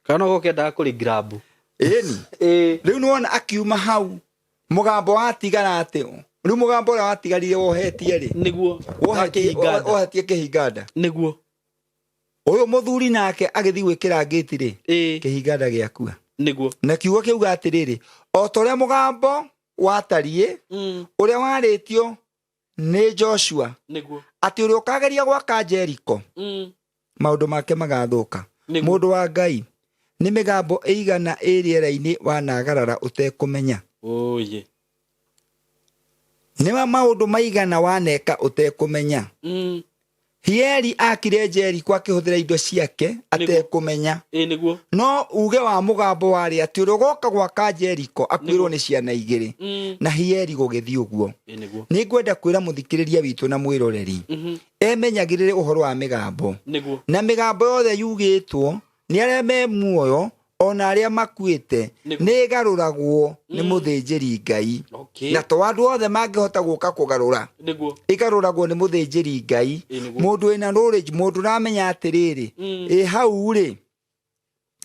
Kana no gokendaga kũrĩ grab.
Ĩni.
Ĩĩ.
Rĩu nĩwona akiuma hau mũgambo watigara atĩ rĩu mũgambo ũrĩa watigarire wohetie rĩ.
Nĩguo.
Wohetie
Kĩhinganda.
wohetie kĩhinganda.
Nĩguo.
Ũyũ mũthuri nake agĩthiĩ gwĩkĩra ngĩti rĩ.
Ĩĩ.
Kĩhinganda gĩakua.
Nĩguo.
Na kiugo kĩuga atĩrĩrĩ, o ta ũrĩa mũgambo watariĩ, ũrĩa warĩtio nĩ Joshua.
Nĩguo.
Atĩ ũrĩa ũkageria gwaka Jericho, maũndũ make magathũka.
Nĩguo.
Mũndũ wa Ngai, nĩ mĩgambo ĩigana ĩ rĩera-inĩ wanagarara ũtekũmenya.
Oye.
Nĩ maũndũ maigana waneka ũtekũmenya. Hieli akire Jericho akĩhũthĩra indo ciake atekũmenya.
Ĩĩ nĩguo.
No uge wa mũgambo warĩ atĩ ũrĩa ũgoka gwaka Jericho akuĩrwo nĩ ciana igĩrĩ. Na Hieli gũgĩthiĩ ũguo.
Ĩĩ nĩguo.
Nĩ ngwenda kwĩra mũthikĩrĩria witũ na mwĩroreri. Emenyagĩrĩre ũhoro wa mĩgambo.
Nĩguo.
Na mĩgambo yothe yugĩtwo nĩ arĩa me muoyo ona arĩa makuĩte
Nĩguo.
nĩ ĩgarũragwo nĩ mũthĩnjĩri Ngai.
Okay.
Na to andũ othe mangĩhota gũka kũgarũra.
Nĩguo.
Ĩgarũragwo nĩ mũthĩnjĩri Ngai.
Ĩĩ nĩguo.
Mũndũ wĩna knowledge, mũndũ ũramenya atĩrĩrĩ, ĩ hau rĩ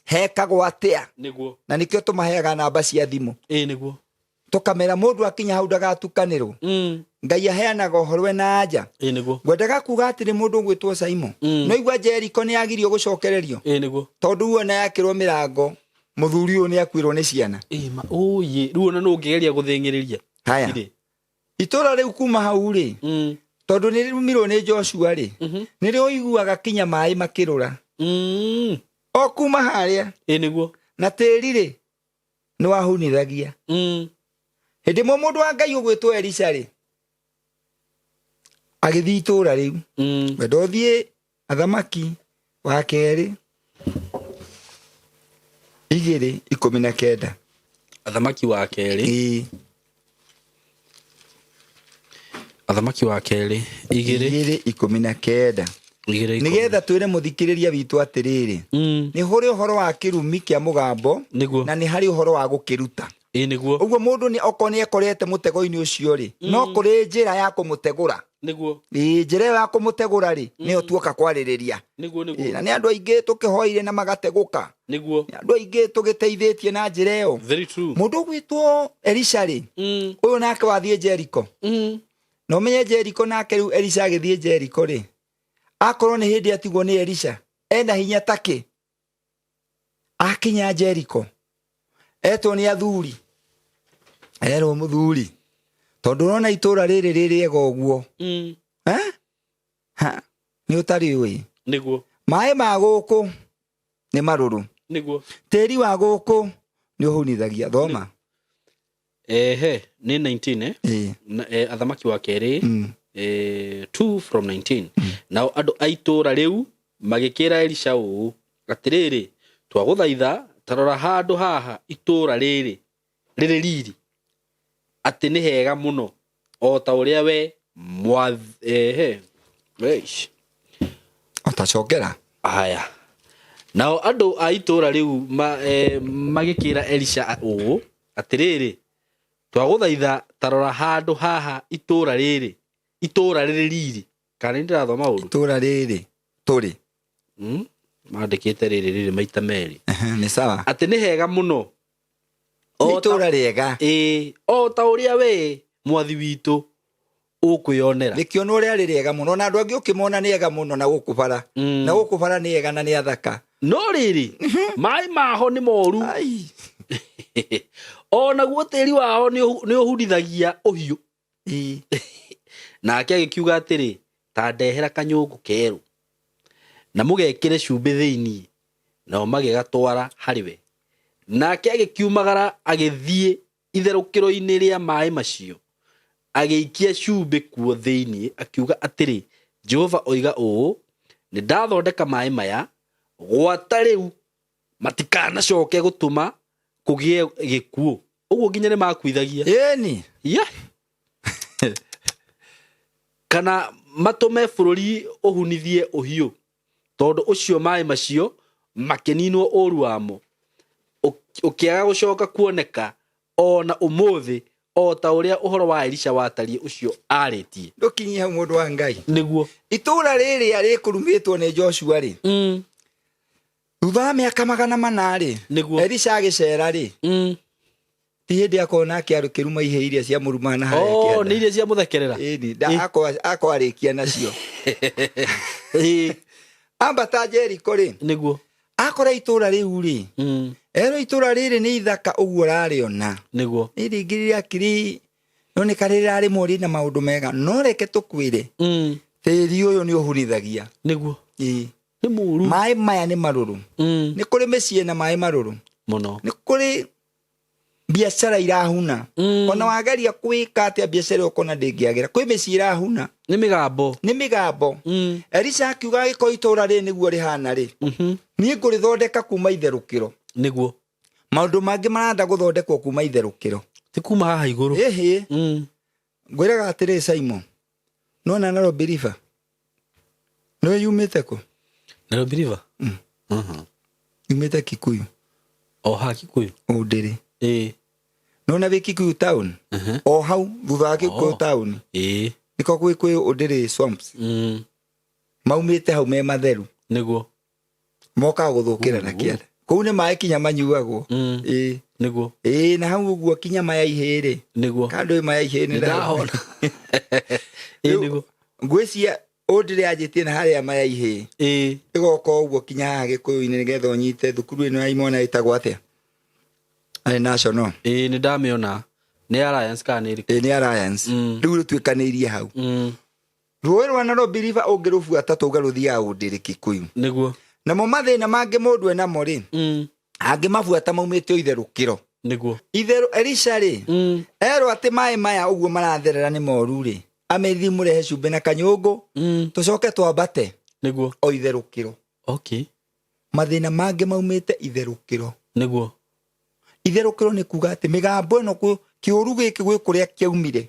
hekagwo atĩa?
Nĩguo.
Na nĩkĩo tũmaheaga namba cia thimũ.
Ĩĩ nĩguo.
Tũkamera mũndũ akinya hau ndagatukanĩrwo. Ngai aheanaga ũhoro ena anja.
Ĩĩ nĩguo.
Ngwendaga kuga atĩrĩ mũndũ ũgwĩtwo Simon. No igua Jericho nĩ agirio gũcokererio.
Ĩĩ nĩguo.
Tondũ wona yakĩrwo mĩrango, mũthuri ũyũ nĩ akuĩrwo nĩ ciana.
Ĩĩ ma, oye, rĩu ona nũ ũngĩgeria gũthĩng'ĩrĩria?
Haya.
Irĩ.
Itũũra rĩu kuma hau rĩ, tondũ nĩ rĩrumirwo nĩ Joshua rĩ, nĩ rĩo ũiguaga kinya maĩ makĩrũra. O kuma harĩa.
Ĩĩ nĩguo.
Na tĩri rĩ, nĩ wahunithagia. Hĩndĩ ĩmwe mũndũ wa Ngai ũgwĩtwo Elisha rĩ, agĩthiĩ itũũra rĩu. Wenda ũthiĩ Athamaki wa kerĩ 2:19.
Athamaki wa kerĩ.
Ĩĩ.
Athamaki wa kerĩ igĩrĩ.
2:19.
Igĩrĩ ikũmi.
Nĩgetha twĩre mũthikĩrĩria witũ atĩrĩrĩ, nĩ hũrĩ ũhoro wa kĩrumi kĩa mũgambo,
Nĩguo.
na nĩ harĩ ũhoro wa gũkĩruta.
Ĩĩ nĩguo.
Ũguo mũndũ nĩ okorwo nĩ ekorete mũtego-inĩ ũcio rĩ, no kũrĩ njĩra ya kũmũtegũra.
Nĩguo.
Ĩĩ, njĩra ĩyo ya kũmũtegũra rĩ, nĩyo tuoka kwarĩrĩria.
Nĩguo, nĩguo.
Ĩĩ, na nĩ andũ aingĩ tũkĩhoire na magategũka.
Nĩguo.
Nĩ andũ aingĩ tũgĩteithĩtie na njĩra ĩyo.
Very true.
Mũndũ ũgwĩtwo Elisha rĩ, ũyũ nake wathiĩ Jericho. Na ũmenye Jeriko nake rĩu Elisha agĩthiĩ Jeriko rĩ, akorwo nĩ hĩndĩ atigwo nĩ Elisha ena hinya takĩ. Akinya Jeriko etwo nĩ athuri, erwo mũthuri, tondũ ũrona itũra rĩrĩ rĩ rĩega ũguo. Eh? Ha, nĩ ũtarĩ ũĩ.
Nĩguo.
Maĩ ma gũkũ nĩ marũrũ.
Nĩguo.
Tĩri wa gũkũ nĩ ũhunithagia. Thoma.
Ehe, nĩ 19 eh?
Ĩĩ.
Na, athamaki wa kerĩ 2 from 19. Nao andũ a itũũra rĩu magĩkĩra Elisha ũũ, atĩrĩrĩ, twagũthaitha ta rora handũ haha itũũra rĩrĩ rĩrĩ riri, atĩ nĩ hega mũno o ta ũrĩa we ehe. Eish.
Ũtacokera.
Aya. Nao andũ a itũũra rĩu magĩkĩra Elisha ũũ, atĩrĩrĩ, twagũthaitha ta rora handũ haha itũũra rĩrĩ, itũũra rĩrĩ riri. Kana nĩ ndĩrathoma ũru?
Itũũra rĩrĩ tũrĩ.
Mandĩkĩte rĩrĩ rĩrĩ maita merĩ.
Nĩ sawa.
Atĩ nĩ hega mũno.
Nĩ itũũra rĩega.
Ĩĩ, o ta ũrĩa we mwathi witũ ũkwĩonera.
Rĩkĩonwo ũrĩa rĩ rĩega mũno, na andũ angĩ ũkĩmona nĩ ega mũno na gũkũ bara. Na gũkũ bara nĩ ega na nĩ athaka.
No rĩrĩ, maĩ maho nĩ moru.
Ai.
O naguo tĩri wao nĩ ũhunithagia ũhiũ.
Ĩĩ.
Nake agĩkiuga atĩrĩ, ta ndehera kanyũngũ kerũ na mũgekĩre cumbĩ thĩinĩ. Nao magĩgatwara harĩ we. Nake agĩkiumagara agĩthiĩ itherũkĩro-inĩ rĩa maĩ macio, agĩikia cumbĩ kuo thĩinĩ, akiuga atĩrĩ, Jehova oiga ũũ, nĩ ndathondeka maĩ maya, gwata rĩu matikanacoke gũtũma kũgĩe gĩkuũ. Ũguo nginya nĩ makuithagia.
Ĩni.
Yeah. Kana matũme bũrũri ũhunithie ũhiũ, tondũ ũcio maĩ macio makĩninwo ũru wamo, ũkĩaga gũcoka kuoneka o na ũmũthĩ, o ta ũrĩa ũhoro wa Elisha watariĩ ũcio arĩtie.
Ndũkinyie hau mũndũ wa Ngai.
Nĩguo.
Itũũra rĩrĩa rĩkũrumĩtwo nĩ Joshua rĩ. Thutha wa mĩaka 400 rĩ.
Nĩguo.
Elisha agĩcera rĩ. Ti hĩndĩ akorwo nake arũkĩruma ihĩ iria cia mũruma na harĩa
Oh,
kĩanda.
nĩ iria cia mũthekerera.
Ĩni, nda akwa arĩkia nacio. Ambata Jeriko rĩ.
Nĩguo.
Akora itũũra rĩu rĩ. Erwo itũũra rĩrĩ nĩ ithaka ũguo ũrarĩona.
Nĩguo.
Nĩ rĩngĩ rĩrĩa kiri noneka rĩrarĩmwo rĩna maũndũ mega, no reke tũkwĩre. Tĩri ũyũ nĩ ũhunithagia.
Nĩguo.
Ĩĩ.
Nĩ mũũru.
Maĩ maya nĩ marũrũ. Nĩ kũrĩ mĩciĩ na maĩ marũrũ.
Mũno.
Nĩ kũrĩ biacara irahuna. Ona wageria kwĩka atĩa biacara ĩyo ũkona ndĩngĩagĩra. Kwĩ mĩciĩ irahuna.
Nĩ mĩgambo.
Nĩ mĩgambo. Elisha akiuga agĩkorwo itũũra rĩrĩ nĩguo rĩhana rĩ. Niĩ ngũrĩthondeka kuma itherũkĩro.
Nĩguo.
Maũndũ mangĩ maranda gũthondekwo kuma itherũkĩro.
Ti kuma haha igũrũ.
Ĩhĩ. Ngwĩraga atĩrĩ Simon. Nĩwona Nairobi River? Nĩwe yumĩte kũ?
Nairobi River?
Yumĩte Kikuyu.
O haha Kikuyu?
Ũndĩrĩ.
Ĩĩ.
Nĩwona wĩ Kikuyu town? O hau thutha wa Kikuyu town.
Ĩĩ.
Nĩko gwĩ Ũndĩrĩ swamps. Maumĩte hau me matheru.
Nĩguo.
Mokaga gũthũkĩra na kĩanda. Kũu nĩ maĩ kinya manyuagwo. Ĩĩ.
Nĩguo.
Ĩĩ, na hau ũguo kinya maya ihĩĩ rĩ.
Nĩguo.
Kando ĩ maya ihĩĩ nĩ
ndahona. Ĩĩ, nĩguo.
Ngwĩciria Ũndĩrĩ anjĩtie na harĩa maya ihĩĩ.
Ĩĩ.
Ĩgoka ũguo kinya haha Gĩkũyũ-inĩ nĩgetha ũnyite thukuru ĩno ya imwana ĩtagwo atĩa? Arĩ national.
Ĩĩ, nĩ ndamĩona. Nĩ Alliance kana nĩ ĩrĩkũ?
Ĩĩ, nĩ Alliance. Rĩu rĩtuĩkanĩirie hau. Rũĩ rwa Nairobi River ũngĩrũbuata tũuga rũthiaga Ũndĩrĩ Kikuyu.
Nĩguo.
Namo mathĩna mangĩ mũndũ enamo rĩ, angĩmabuata maumĩte o itherũkĩro.
Nĩguo.
Itherũ Elisha rĩ, erwo atĩ maĩ maya ũguo maratherera nĩ moru rĩ, amethi mũrehe cumbĩ na kanyũngũ, tũcoke twambate.
Nĩguo.
O itherũkĩro.
Okay.
Mathĩna mangĩ maumĩte itherũkĩro.
Nĩguo.
Itherũkĩro nĩ kuga atĩ mĩgambo ĩno kĩũru gĩkĩ gwĩ kũrĩa kĩaumire.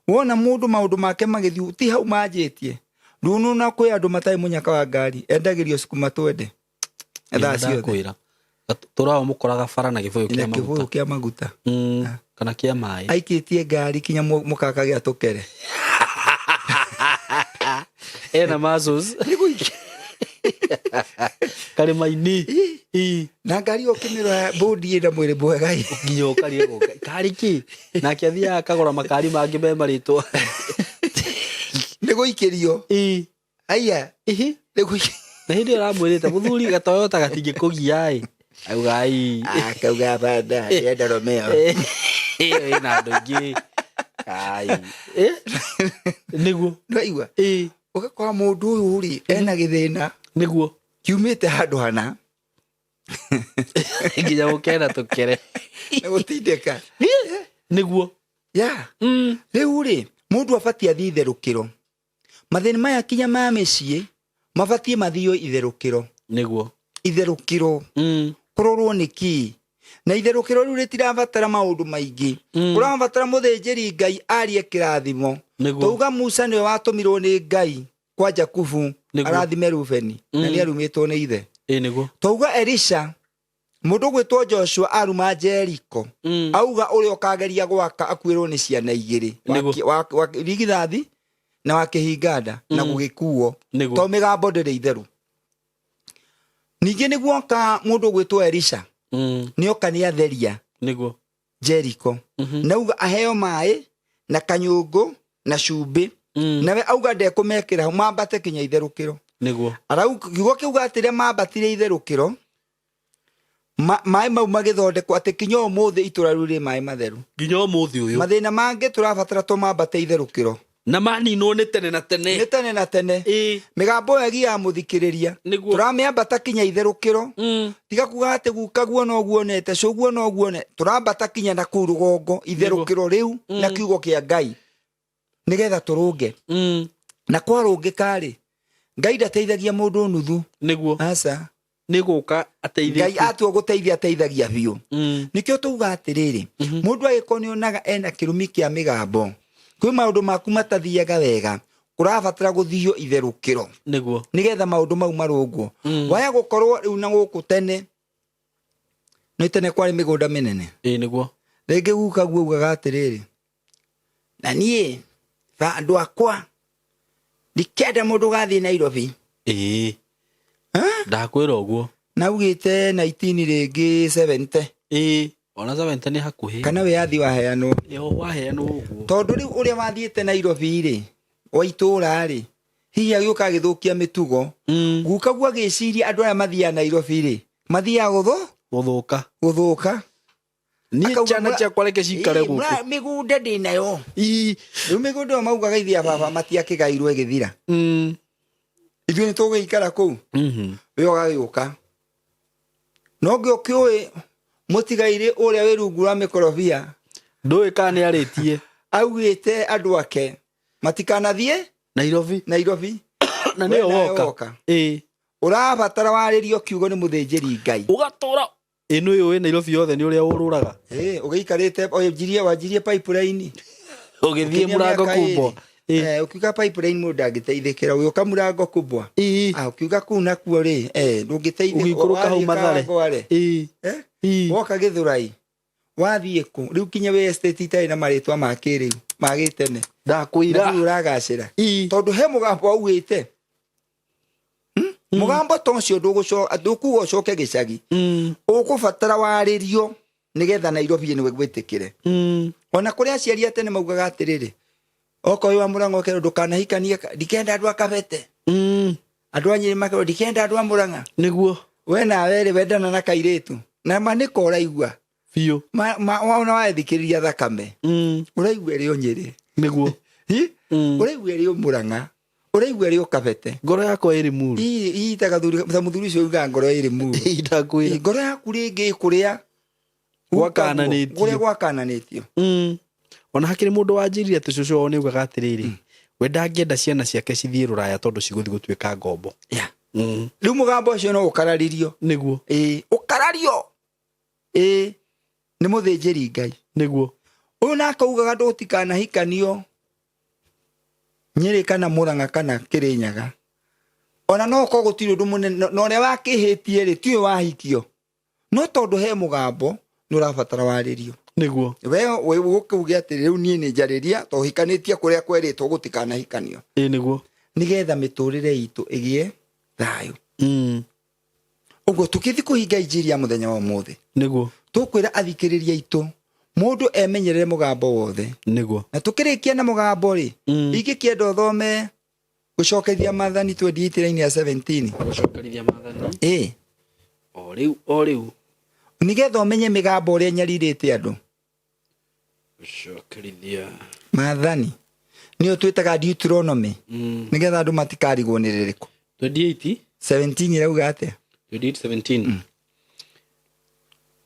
Wona mũndũ maũndũ make magĩthiĩ, ti hau manjĩtie. Rĩu na kwĩ andũ matarĩ mũnyaka wa ngari, endagĩrio cukuma twende. Thaa
Nĩ
ciothe.
ndakwĩra. Tũrao mũkoraga bara na gĩbũyũ kĩa
Na
maguta.
gĩbũyũ kĩa maguta.
Kana kĩa maĩ.
Aikĩtie ngari kinya mũkaka gĩa tũkere.
Ena muscles.
Nĩgũikia.
Karĩma-inĩ. Ĩĩ.
Na ngari ĩyo ũkĩmĩrora bũndi ĩna mwĩrĩ mwega ĩ.
Nginya ũkarigwo kari kĩ nake athiaga akagũra makari mangĩ me marĩtwa.
Nĩ gũikĩrio.
Ĩĩ.
Aya.
Ihi.
Nĩ gũikĩrio.
Na hĩndĩ ĩyo aramwĩrĩte mũthuri gatoyota gatingĩkũgia ĩ auga ai.
Akauga banda ndĩrenda Romeo.
Ĩyo ĩna andũ aingĩ ai. Eh? Nĩguo.
Nĩwaigua?
Ĩĩ.
Ũgakora mũndũ ũyũ rĩ ena gĩthĩna
Nĩguo.
kiumĩte handũ hana.
Nginya gũkena tũkere.
Nĩ gũtindĩka.
Nĩguo.
Ya. Rĩu rĩ mũndũ abatiĩ athiĩ itherũkĩro. Mathĩna maya kinya ma mĩciĩ mabatiĩ mathio itherũkĩro.
Nĩguo.
Itherũkĩro. Kũrorwo nĩ kĩ. Na itherũkĩro rĩu rĩtirabatara maũndũ maingĩ. Kũrabatara mũthĩnjĩri Ngai arie kĩrathimo.
Nĩguo.
Tauga Musa nĩwe watũmirwo nĩ Ngai kwa Jakubu
Nĩguo.
arathime Rubeni na nĩ arumĩtwo nĩ ithe.
Ĩĩ nĩguo.
Tauga Elisha mũndũ gwĩtwo Joshua aruma Jericho. Auga ũrĩa ũkageria gwaka akuĩrwo nĩ ciana igĩrĩ.
Nĩguo.
Wa rigithathi na wa kĩhinganda na gũgĩkuo.
Nĩguo.
To mĩgambo ndĩrĩ itherũ. Ningĩ nĩguoka mũndũ gwĩtwo Elisha. Nĩoka nĩatheria
Nĩguo.
Jericho. Nauga aheo maĩ na kanyũngũ na cumbĩ. Nawe auga ndekũmekĩra hau mambate kinya itherũkĩro.
Nĩguo.
Arauga kiugo kĩuga atĩ rĩrĩa mambatire itherũkĩro maĩ mau magĩthondekwo atĩ kinya ũmũthĩ itũra rĩu rĩ maĩ matheru.
Nginya ũmũthĩ ũyũ.
Mathĩna mangĩ tũrabatara tũmambate itherũkĩro.
Na maninwo nĩ tene na tene.
Nĩ tene na tene.
Ĩĩ.
Mĩgambo ĩyo ĩgiaga mũthikĩrĩria.
Nĩguo.
Tũramĩambata kinya itherũkĩro. Tiga kuga atĩ guka guo no guonete, cũguo no guone. Tũrambata kinya na kũu rũgongo itherũkĩro rĩu na kiugo kĩa Ngai. Nĩgetha tũrũnge. Na kwarũngĩka rĩ, Ngai ndateithagia mũndũ nuthu.
Nĩguo.
Aca.
Nĩ gũka ateithĩtie.
Ngai atua gũteithia ateithagia biũ. Nĩkĩo tuga atĩrĩrĩ, mũndũ agĩkorwo nĩonaga ena kĩrumi kĩa mĩgambo, kwĩ maũndũ maku matathiaga wega, kũrabatara gũthio itherũkĩro.
Nĩguo.
Nĩgetha maũndũ mau marũngwo. Waya gũkorwo rĩu na gũkũ tene, nĩ tene kwarĩ mĩgũnda mĩnene.
Ĩĩ nĩguo.
Rĩngĩ guka guo augaga atĩrĩrĩ, na niĩ andũ akwa ndikenda mũndũ ũgathiĩ Nairobi.
Ĩĩ. Ndakwĩra ũguo.
Na augĩte 19 rĩngĩ 70.
Ĩĩ. Ona 70 nĩ hakuhĩ.
Kana wĩyathi waheanwo.
Ĩĩ, waheanwo ũguo.
Tondũ rĩu ũrĩa wathiĩte Nairobi rĩ, wa itũũra rĩ, hihi agĩũka agĩthũkia mĩtugo. Guka guo agĩciria andũ arĩa mathiaga Nairobi rĩ, mathiaga
Gũthũka.
Gũthũka.
Niĩ
Akauga
ciana ciakwa reke cikare
Ĩĩ,
gũkũ.
mĩgũnda ndĩnayo.
Ĩĩ.
Rĩu mĩgũnda ĩyo maugaga ithuĩ a baba matiakĩgairwo ĩgĩthira. Ithuĩ nĩ tũgũgĩikara kũu. We ũgagĩũka. No ngĩ ũkĩũĩ mũtigairĩ ũrĩa wĩ rungu rwa mĩkorobia.
Ndũĩ kana nĩ arĩtie.
Augĩte andũ ake matikanathiĩ
Nairobi.
Nairobi.
Na
We
nĩyo
nawe
woka.
woka.
Ĩĩ.
Ũrabatara warĩrio kiugo nĩ mũthĩnjĩri Ngai.
Ũgatũra. Ĩĩ nĩ ũĩ Nairobi yothe nĩ ũrĩa ũrũraga.
Ĩĩ, ũgĩikarĩte, wanjirie, wanjirie pipeline.
Ũgĩthiĩ
Ũkinya
mũrango
mĩaka
kubwa.
ĩrĩ. Ũkiuga pipeline mũndũ ndangĩteithĩkĩra, ũgĩũka mũrango kubwa.
Ĩĩ.
Ũkiuga kũu nakuo rĩ, ndũngĩteithĩka,
Ũgĩikũrũka hau
wathiĩ
Mathare.
Kawangware.
Ĩĩ. Ĩĩ.
Woka Gĩthũrai. Wathiĩ kũ? Rĩu kinya wĩ estate itarĩ na marĩtwa ma kĩrĩu, ma gĩtene.
Ndakwĩra.
Na ndũrĩ ũragacĩra.
Ĩĩ.
Tondũ he mũgambo waugĩte. Mũgambo ta ũcio ndũkuga ũcoke gĩcagi. Ũkũbatara warĩrio nĩgetha Nairobi ĩno ĩgwĩtĩkĩre. Ona kũrĩ aciari a tene maugaga atĩrĩrĩ, okorwo wĩ wa Mũrang'a ũkerwo ndũkanahikanie ndikenda andũ a Kabete. Andũ a Nyĩrĩ makerwo ndikenda andũ a Mũrang'a.
Nĩguo.
We nawe rĩ wendana na kairĩtu. Na ma nĩko ũraigua.
Biũ.
Ona wathikĩrĩria thakame. Ũraigua ĩrĩ o Nyĩrĩ.
Nĩguo.
Hi? Ũraigua ĩrĩ o Mũrang'a. Ũraigua ĩrĩ o Kabete.
Ngoro yakwa ĩrĩ muru.
Ii, ii, ta gathuri, ta mũthuri ũcio ugaga ngoro ĩrĩ muru.
Ii, ndakwĩra.
Ii, ngoro yaku rĩngĩ ĩkũrĩa
Gwakananĩtio.
Kũrĩa gwakananĩtio.
Ona hakĩrĩ mũndũ wanjĩrire atĩ cũcũ wao nĩaugaga atĩrĩrĩ, we ndangĩenda ciana ciake cithiĩ rũraya tondũ cigũthiĩ gũtuĩka ngombo.
Rĩu mũgambo ũcio no ũkararirio.
Nĩguo.
Ĩĩ, ũkarario. Ĩĩ, nĩ mũthĩnjĩri Ngai.
Nĩguo.
Ũyũ nake augaga ndũtikanahikanio Nyĩrĩ kana Mũrang'a kana Kĩrĩnyaga. Ona no ũkorwo gũtirĩ ũndũ mũnene, na ũrĩa wakĩhĩtie rĩ, ti ũyũ wahikio. No tondũ he mũgambo, nĩ ũrabatara warĩrio.
Nĩguo.
We ũkauge atĩ rĩu niĩ nĩ njarĩria, tondũ hikanĩtie kũrĩa kwerĩtwo gũtikanahikanio.
Ĩĩ, nĩguo.
Nĩgetha mĩtũrĩre itũ ĩgĩe thayũ. Ũguo tũkĩthi kũhinga injiri ya mũthenya wa ũmũthĩ,
Nĩguo.
Tũkwĩra athikĩrĩria aitũ mũndũ emenyerere mũgambo wothe.
Nĩguo.
Na tũkĩrĩkia na mũgambo rĩ, ingĩkĩenda ũthome gũcokerithia Maathani 28 raini ya 17.
Gũcokerithia Maathani.
Ĩ.
O rĩu, o rĩu.
Nĩgetha ũmenye mĩgambo ũrĩa ĩnyarirĩte andũ.
Gũcokerithia
Maathani nĩyo twĩtaga Deuteronomy, nĩgetha andũ matikarigwo nĩ rĩrĩkũ.
28.
17 ĩrauga atĩa?
28 17.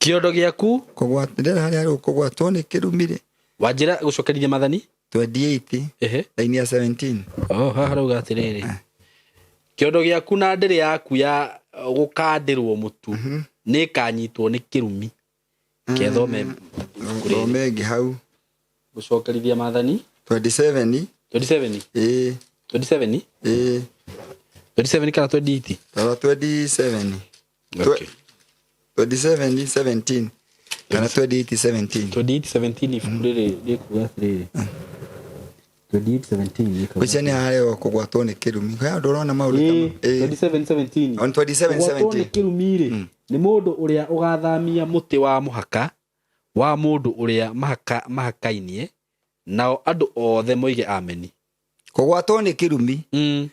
Kĩondo gĩaku.
Kũgwatĩrĩra harĩa rĩu kũgwatwo nĩ kĩrumire.
Wanjĩra gũcokerithia Maathani.
28 raini ya 17.
Oh, haha harauga atĩrĩrĩ, kĩondo gĩaku na ndĩrĩ yaku ya gũkandĩrwo mũtu nĩ ĩkanyitwo nĩ kĩrumi. Kethome ibuku rĩrĩ.
Thome ĩngĩ hau.
Gũcokerithia Maathani.
27.
27.
Ĩĩ.
27.
Ĩĩ.
27 kana 28?
Tara 27.
Okay.
27 17 kana 28 17.
28 17, ibuku rĩrĩ rĩkuga atĩrĩrĩ, 28 17 rĩkuga.
Ũcio nĩ harĩa kũgwatwo nĩ kĩrumi, he andũ ũrona maũndũ ta
Ĩĩ, 27 17.
On 27.
Kũgwatwo nĩ
17.
kĩrumi rĩ, nĩ mũndũ ũrĩa ũgathamia mũtĩ wa mũhaka wa mũndũ ũrĩa mahakainie, nao andũ othe moige ameni.
Kũgwatwo nĩ kĩrumi.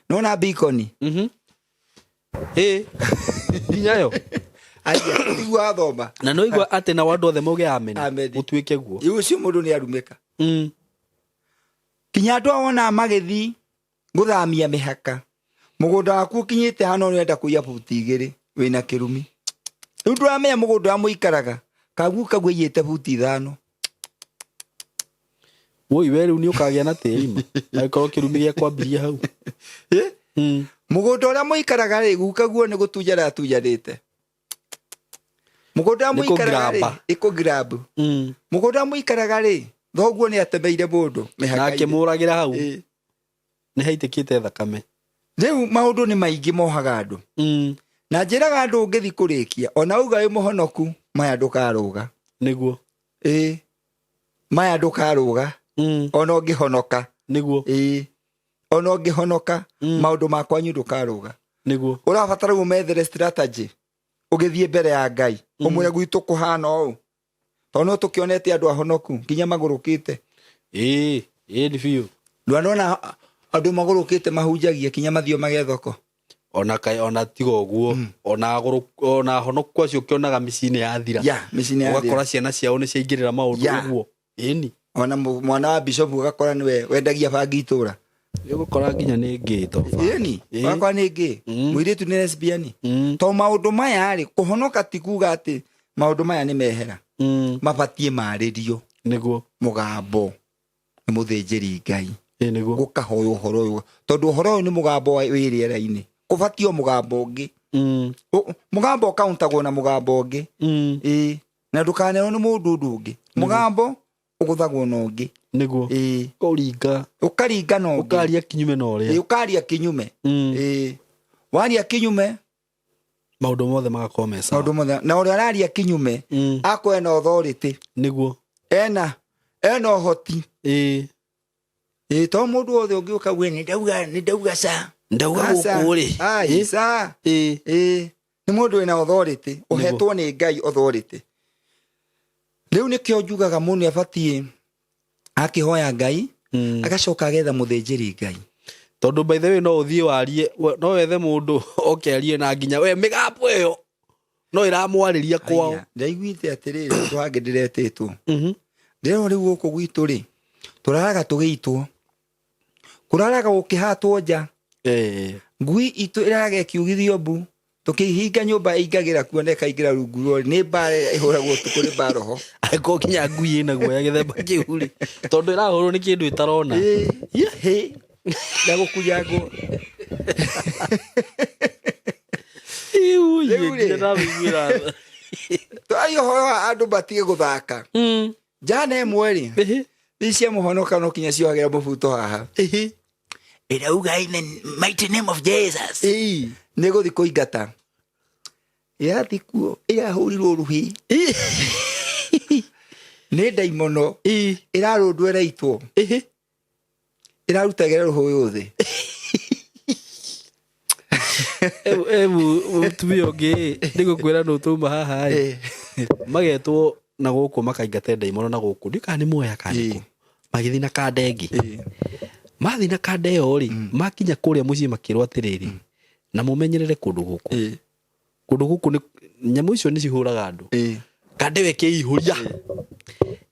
Nona bikoni.
Ĩ nginyayo.
Aya igua thoma.
Na no igua atĩ nao andũ othe mauge ameni.
Ameni.
Gũtuĩke guo.
Rĩu ũcio mũndũ nĩ arumĩka. Kinya andũ a wonaga magĩthi gũthamia mĩhaka, mũgũnda waku ũkinyĩte hano, ũrenda kũiya buti 2, wĩna kĩrumi. Rĩu ndũramenya mũgũnda ũrĩa mũikaraga kagu kau aiyĩte buti 5.
Woi, we rĩu nĩ ũkagĩa na tĩri ma angĩkorwo kĩrumi gĩa kwambirie hau.
Ĩ? Mũgũnda ũrĩa mũikaraga rĩ, gukaguo nĩ gũtunjana atunjanĩte mũgũnda ũrĩa
Nĩ
mũikaraga rĩ.
kũgraba.
Ĩkũgrab mũgũnda ũrĩa mũikaraga rĩ, thoguo nĩ atemeire mũndũ
Na
mĩhaka-inĩ.
akĩmũragĩra hau.
Ĩ.
Nĩ haitĩkĩte thakame.
Rĩu maũndũ nĩ maingĩ mohaga andũ. Na njĩraga andũ ũngĩthi kũrĩkia ona uga wĩ mũhonoku, maya ndũkarũga.
Nĩguo.
Ĩ, maya ndũkarũga. Ona ũngĩhonoka.
Nĩguo.
Ĩ, ona ũngĩhonoka, maũndũ ma kwanyu ndũkarũga.
Nĩguo.
Ũrabatara ũmethere strategy ũgĩthiĩ mbere ya Ngai, ũmwĩre gwitũ kũhana ũũ, tondũ no tũkĩonete andũ ahonoku nginya magũrũkĩte.
Ĩĩ ĩĩ, nĩ biũ.
Ndwanona andũ magũrũkĩte mahunjagia kinya mathio magethoko?
Ona kai ona tiga ũguo, ona agũrũ ona honoku acio ũkĩonaga mĩciĩ-inĩ yathira.
Ya mĩciĩ-inĩ yathira.
Ũgakora ciana ciao nĩ ciaingĩrĩra maũndũ. Ũguo ĩni.
Ona mwana wa bishopu ũgakora nĩwe wendagia bangi itũra.
Ũgũkora nginya nĩ ngĩ to.
Ĩni.
Ĩĩ.
Wakwa nĩ ngĩ. Mũirĩtu nĩ lesbian. To maũndũ maya rĩ, kũhonoka ti kuga atĩ maũndũ maya nĩ mehera. Mabatiĩ marĩrio.
Nĩguo.
Mũgambo nĩ mũthĩnjĩri Ngai.
Ĩĩ nĩguo.
Gũkahoya ũhoro ũyũ, tondũ ũhoro ũyũ nĩ mũgambo wĩ rĩera-inĩ, kũbatiĩ o mũgambo ũngĩ. Mũgambo ũkauntagwo na mũgambo ũngĩ. Ĩĩ, na ndũkanerwo nĩ mũndũ ũndũ ũngĩ. Mũgambo ũgũthagwo na ũngĩ.
Nĩguo.
Ĩĩ.
Ũkaringa.
Ũkaringa na ũngĩ.
Ũkaria kinyume na ũrĩa.
Ĩĩ, ũkaria kinyume. Ĩĩ, waria kinyume,
maũndũ mothe magakorwo me sawa.
Maũndũ mothe na ũrĩa araria kinyume akorwo ena authority.
Nĩguo.
Ena ũhoti.
Ĩĩ.
Ĩĩ, to mũndũ wothe ũngĩũka uge nĩ ndauga, nĩ ndauga ca.
Ndauga
Aca.
gũkũ rĩ.
Ai,
Ĩĩ.
ca.
Ĩĩ.
Ĩĩ, nĩ mũndũ wĩna authority, ũhetwo nĩ Ngai authority. Rĩu nĩkĩo njugaga mũndũ nĩ abatiĩ akĩhoya Ngai, agacoka agetha mũthĩnjĩri Ngai.
Tondũ by the way no ũthiĩ warie, no wethe mũndũ oke arie, na nginya we mĩgambo ĩyo no ĩramwarĩria kwao.
Aya, ndaiguĩte atĩrĩrĩ, handũ hangĩ ndĩretĩtwo. Ndĩrerwo rĩu gũkũ gwitũ rĩ, tũraraga tũgĩitwo, kũraraga gũkĩhatwo nja. Ngui itũ ĩraraga ĩkiugithio mbu, tũkĩhinga nyũmba ĩingagĩra kuo na ĩkaingĩra rungu rwa nĩ mbara ĩhũragwo ũtukũ, nĩ mbara ho.
Angĩkorwo nginya ngui ĩna guoya gĩthemba kĩu rĩ, tondũ ĩrahũrwo nĩ kĩndũ ĩtarona.
Ĩĩ. Hĩ, na gũkunyangwo.
Iu,
Rĩu rĩ.
nginya ndamĩiguĩra tha.
Twaria ũhoro wa andũ matige gũthaka. Njana ĩmwe rĩ, ici cia mũhonoka no kinya ciohagĩra mũbuto haha. Ĩrauga, "In the mighty name of Jesus." Nĩ gũthi kũingata ĩrathi kuo, ĩrahũrirwo rũhĩ nĩ ndaimono. Ĩrarũndwo, ĩraitwo, ĩrarutagĩra rũhũyũ thĩ.
Ebu mũtumia ũngĩ nĩ gũkwĩra nũ tũma haha ĩ. Magetwo na gũkũ makaingate ndaimono na gũkũ ndiũ kana nĩ muoya kana nĩ kũ. Magĩthiĩ na kanda ĩngĩ. Mathiĩ na kanda ĩyo rĩ, makinya kũrĩa mũciĩ makĩrwo atĩrĩrĩ, na mũmenyerere kũndũ gũkũ. Kũndũ gũkũ nĩ nyamũ icio nĩ cihũraga andũ. Kanda ĩyo ĩkĩihũria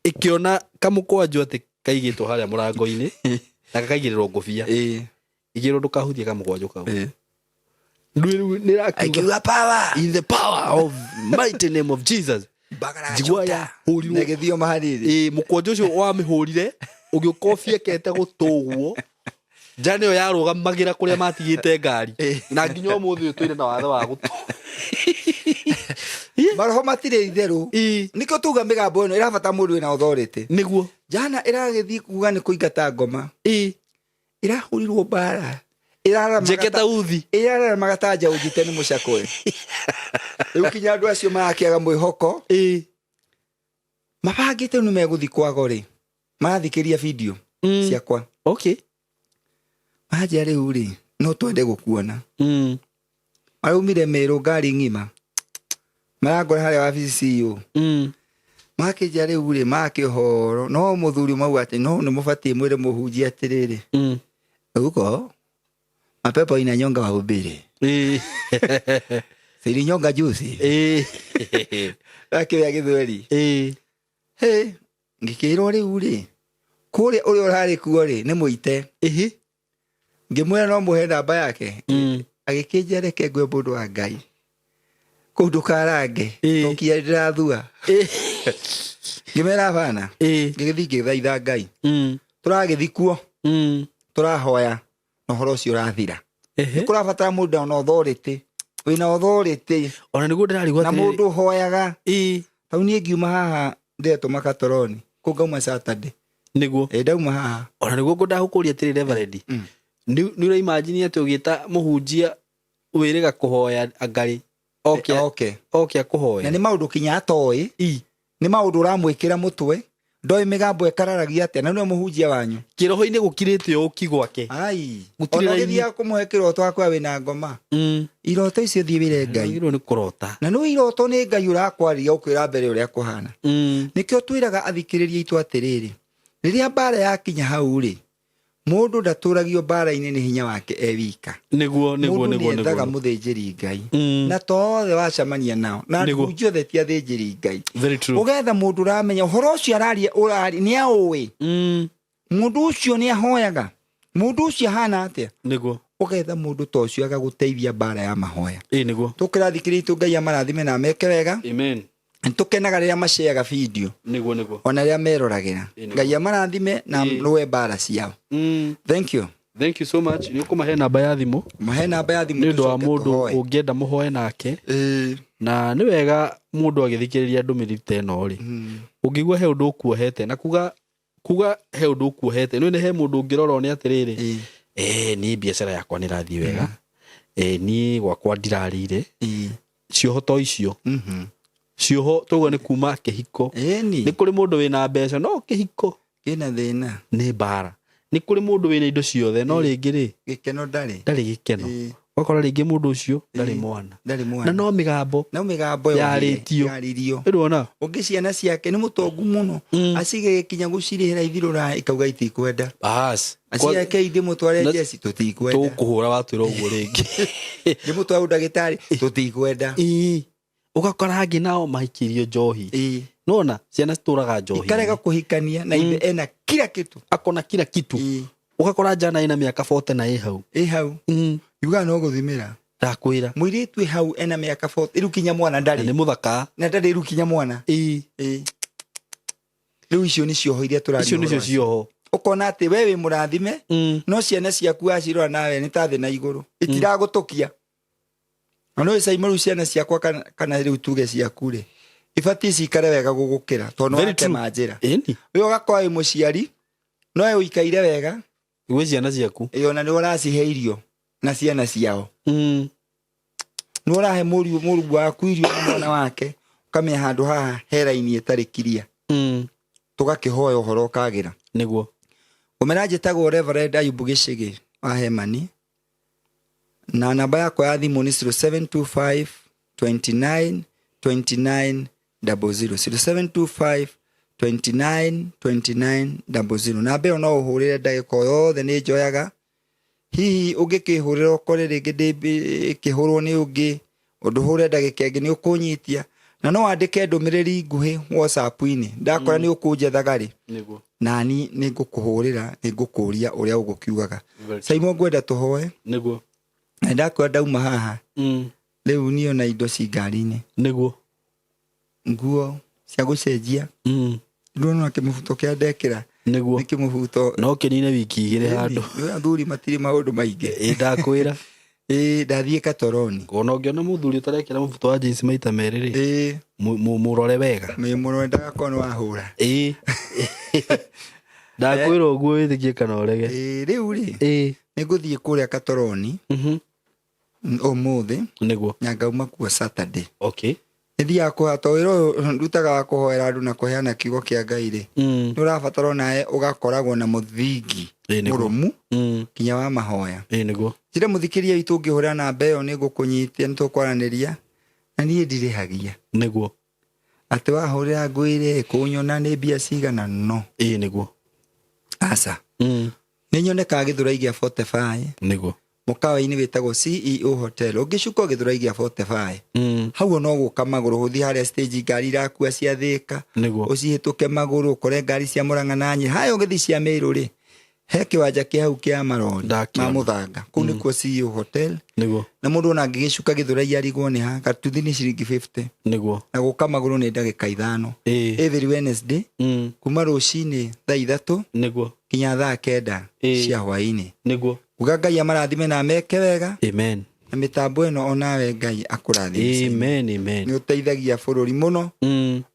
ĩkĩona kamũkwanjũ atĩ kaigĩtwo harĩa mũrango-inĩ na gakaigĩrĩrwo ngũbia. Igĩrwo ndũkahutie kamũkwanjũ kau. Ndũĩ rĩu nĩ ĩrakiuga
Akiuga power
in the power of mighty name of Jesus. Njigua ya hũrirwo.
Na gĩthioma hanini.
Ĩĩ, mũkwanjũ ũcio wamĩhũrire ũgĩũka ũbiekete gũtũ ũguo njana ĩyo yarũgamagĩra kũrĩa matigĩte ngari na nginya ũmũthĩ ũyũ tũire na wathe wa gũtũ.
Maroho matirĩ itherũ. Nĩkĩo tuga mĩgambo ĩno ĩrabata mũndũ wĩna authority.
Nĩguo.
Njana ĩragĩthiĩ kuga nĩ kũingata ngoma. Ĩrahũrirwo mbara. Ĩrararamaga
Njeke
ta
uthi.
Ĩrararamaga ta njaũ njite nĩ mũcakwe. Rĩu kinya andũ acio marakĩaga mwĩhoko. Mabangĩte nĩ megũthiĩ kwago rĩ. Marathikĩria video ciakwa. Manjia rĩu rĩ, no twende gũkuona. Maraumire Meru ngari ng'ima. Marangora harĩa wabici CEO. Makĩnjia rĩu rĩ, makĩhoro. No mũthuri mauga atĩ no nĩ mũbatiĩ mwĩre mũhunjia atĩrĩrĩ. Huko mapepo inanyonga wahubiri. Silinyonga juzi. Akĩoya gĩthweri. Hĩ, ngĩkĩrwo rĩu rĩ, kũrĩa ũrĩa ũrarĩ kuo rĩ, nĩ mũite. Ngĩmwĩra no mũhe namba yake. Agĩkĩnjĩra reke ngwe mũndũ wa Ngai. Kũu ndũkarange. Tokia ndĩrathua. Ngĩmera bana. Ngĩgĩthiĩ ngĩthaitha Ngai. Tũragĩthiĩ kuo. Tũrahoya. Na ũhoro ũcio ũrathira. Nĩ kũrabatara mũndũ na authority. Wĩna authority.
Ona nĩguo ndĩrarigwo
Na
atĩrĩrĩ.
mũndũ ũhoyaga. Tau niĩ ngiuma haha ndĩretwo Makatoroni. Kũu ngauma Saturday.
Nĩguo.
Ndauma haha.
Ona nĩguo ngwendaga gũkũria atĩrĩ Reverend. Nĩ ũraimagine atĩ ũgĩta mũhunjia wĩrĩga kũhoya Ngai oke oke akũhoe.
Na nĩ maũndũ kinya atoĩ. Nĩ maũndũ ũramwĩkĩra mũtwe. Ndoĩ mĩgambo ĩkararagia atĩa, na nĩwe mũhunjia wanyu.
Kĩroho-inĩ gũkirĩte ũki gwake.
Ai.
Gũtirĩ
Ona
raini.
ũgĩthiaga kũmũhe kĩroto akwĩra wĩna ngoma. Iroto icio thiĩ wĩre Ngai.
Wagĩrĩirwo nĩ kũrota.
Na nĩ iroto nĩ Ngai ũrakwarĩria ũkwĩra mbere ũrĩa kũhana. Nĩkĩo twĩraga athikĩrĩria aitũ atĩrĩrĩ, rĩrĩa mbara yakinya hau rĩ, mũndũ ndatũragio mbara-inĩ nĩ hinya wake e wika.
Nĩguo, nĩguo,
Mũndũ
nĩguo,
nĩethaga
nĩguo.
mũthĩnjĩri Ngai. Na to othe wacemania nao. Na
Nĩguo.
ahunjia othe ti athĩnjĩri Ngai.
Very true.
Ũgetha mũndũ ũramenya ũhoro ũcio araria ũraria nĩ aũĩ. Mũndũ ũcio nĩ ahoyaga. Mũndũ ũcio ahana atĩa?
Nĩguo.
Ũgetha mũndũ ta ũcio agagũteithia mbara ya mahoya.
Nĩguo.
Tũkĩrathikĩrĩria itũ Ngai amarathime na ameke wega.
Amen.
Nĩtũkenaga rĩrĩa maceaga video.
Nĩguo, nĩguo.
Ona rĩrĩa meroragĩra.
Nĩguo.
Ngai amarathime na rũe mbara ciao. Thank you.
Thank you so much. Nĩ ũkũmahe namba ya thimũ.
Mahe namba ya thimũ
Nĩ ũndũ wa
tũcoke
mũndũ
tũhoe.
ũngĩenda mũhoe nake. Na nĩ wega mũndũ agĩthikĩrĩria ndũmĩrĩri ta ĩno rĩ. Ũngĩigua he ũndũ ũkuohete na kuga he ũndũ ũkuohete. Nĩ he mũndũ ũngĩrora one atĩrĩrĩ. Niĩ biacara yakwa nĩ ĩrathiĩ wega. Niĩ gwakwa ndirarĩire. Cioho to icio. Cioho tũguo nĩ kuma kĩhiko. Nĩ kũrĩ mũndũ wĩna mbeca no kĩhiko
kĩna thĩna.
Nĩ mbara. Nĩ kũrĩ mũndũ wĩna indo ciothe no rĩngĩ rĩ
gĩkeno ndarĩ.
Ndarĩ gĩkeno. Ũgakora rĩngĩ mũndũ ũcio ndarĩ mwana.
Ndarĩ mwana.
Na no mĩgambo.
No mĩgambo yothe
Yarĩtio.
Yarĩrio.
Ĩrona.
Ũngĩ ciana ciake nĩ mũtongu mũno. Acigĩkinya gũcirĩhĩra ithirũ raya ikauga itikwenda.
Bas.
Aciake ndĩmũtware
Na
njeci tũtikwenda.
Tũkũhũra watwĩra ũguo rĩngĩ.
Ndĩmũtware ndagĩtarĩ tũtikwenda.
Ũgakora angĩ nao maikĩrio njohi. Nona ciana citũraga njohi.
Ikarega kũhikania na ithe ena kila kitu.
Akona kila kitu. Ũgakora njana ĩna mĩaka 40 na ĩ hau.
Ĩ hau. Yugaga no gũthimĩra.
Ndakwĩra.
Mũirĩtu ĩ hau ena mĩaka 40, rĩu kinya mwana ndarĩ.
Na nĩ mũthaka.
Na ndarĩ rĩu kinya mwana. Rĩu icio nĩ cioho iria tũraria
Icio nĩcio
ũhoro wacio.
cioho.
Ũkona atĩ we wĩ mũrathime, no ciana ciaku wacirora nawe nĩ ta thĩ na igũrũ. Itiragũtũkia. Na no ĩcaima rĩu ciana ciakwa kana rĩu tuge ciaku rĩ, ibatiĩ cikare wega gũgũkĩra, tondũ nĩ
Very
watema
true.
njĩra.
Ĩni.
We ũgakorwo wĩ mũciari, no we ũikaire wega.
Gwĩ ciana ciaku.
Ĩ, ona nĩ ũracihe irio na ciana ciao. Nĩ ũrahe mũriũ waku irio na mwana wake, ũkamenya handũ haha he raini ĩtarĩ kiria. Tũgakĩhoya ũhoro ũkagĩra.
Nĩguo.
Ngũmera njĩtagwo Reverend Ayubu Gĩcĩgĩ wa Hemani. Na namba yakwa ya thimũ nĩ 0725 29 29 00, 0725 29 29 00. Namba ĩyo no ũhũrĩre ndagĩka o yothe, nĩ njoyaga. Hihi ũngĩkĩhũrĩra ũkore rĩngĩ ĩkĩhũrwo nĩ ũngĩ, ũndũhũre ndagĩka ĩngĩ nĩ ũkũnyitia. Na no wandĩke ndũmĩrĩri nguhĩ WhatsApp-inĩ, ndakora nĩ ũkũnjethaga rĩ,
Nĩguo.
Nani nĩ ngũkũhũrĩra, nĩ ngũkũria ũrĩa ũgũkiugaga.
Very.
Simon, ngwenda tũhoe.
Nĩguo.
Na ndakwenda ndauma haha rĩu niĩ ona indo ci ngari-inĩ,
Nĩguo.
Nguo cia gũcenjia. Ndũrona kĩmũbuto kĩa ndekĩra?
Nĩguo.
Nĩ kĩmũbuto.
No kĩnine wiki 2 handũ.
Nĩ athuri matirĩ maũndũ maingĩ.
Ĩ, ndakwĩra.
Ĩ, ndathiĩ Katoroni.
Ona ũngĩona mũthuri ũtarekĩra mũbuto wa jeans maita 2 rĩ,
Ĩ.
mũrore wega.
Mũrore ndagakorwo nĩ wahũra.
Ĩ, ndakwĩra ũguo, wĩtĩkie kana ũrege.
Ĩ, rĩu rĩ,
Ĩ.
nĩ ngũthiĩ kũrĩa Katoroni ũmũthĩ
Nĩguo.
Na ngauma kuo Saturday.
Okay.
Nĩ thiaga kũhoya, tondũ wĩra ũyũ ndutaga wa kũhoera andũ na kũheana kiugo kĩa Ngai rĩ, nĩ ũrabatara onawe ũgakoragwo na mũthingi
Ĩ, nĩguo.
mũrũmu nginya wa mahoya.
Ĩ, nĩguo.
Njĩre mũthikĩria witũ, ũngĩhũrĩra namba ĩyo nĩ ngũkũnyitia, nĩ tũkwaranĩria, na niĩ ndirĩhagia.
Nĩguo.
Atĩ wahũrĩra ngwĩre kũnyona nĩ mbia cigana, no.
Ĩ, nĩguo.
Aca. Nĩ nyonekaga Gĩthũrai gĩa 45,
Nĩguo.
Mũkawa-inĩ wĩtagwo CEO Hotel. Ũngĩcuka Gĩthũrai gĩa 45, hau no gũka magũrũ, ũthiĩ harĩa stage ngari irakua cia Thĩka,
Nĩguo.
ũcihĩtũke magũrũ, ũkore ngari cia Mũrang'a na Nyĩrĩ. Haya ũgĩthiĩ cia Mĩrũ rĩ, he kĩwanja kĩa hau kĩa marori
Ndakĩona.
ma mũthanga, kũu nĩkuo CEO Hotel.
Nĩguo.
Na mũndũ ona angĩgĩcuka Gĩthũrai arigwo nĩ ha, gatuthi nĩ ciringi 50,
Nĩguo.
Na gũka magũrũ nĩ ndagĩka 5.
Ĩ.
Every Wednesday kuma rũcinĩ thaa 3
Nĩguo.
Nginya thaa 9
Ĩ.
cia hwaĩ-inĩ.
Nĩguo.
Uga Ngai amarathime na ameke wega.
Amen.
Na mĩtambo ĩno onawe Ngai akũrathime.
Amen, amen.
Nĩ ũteithagia bũrũri mũno,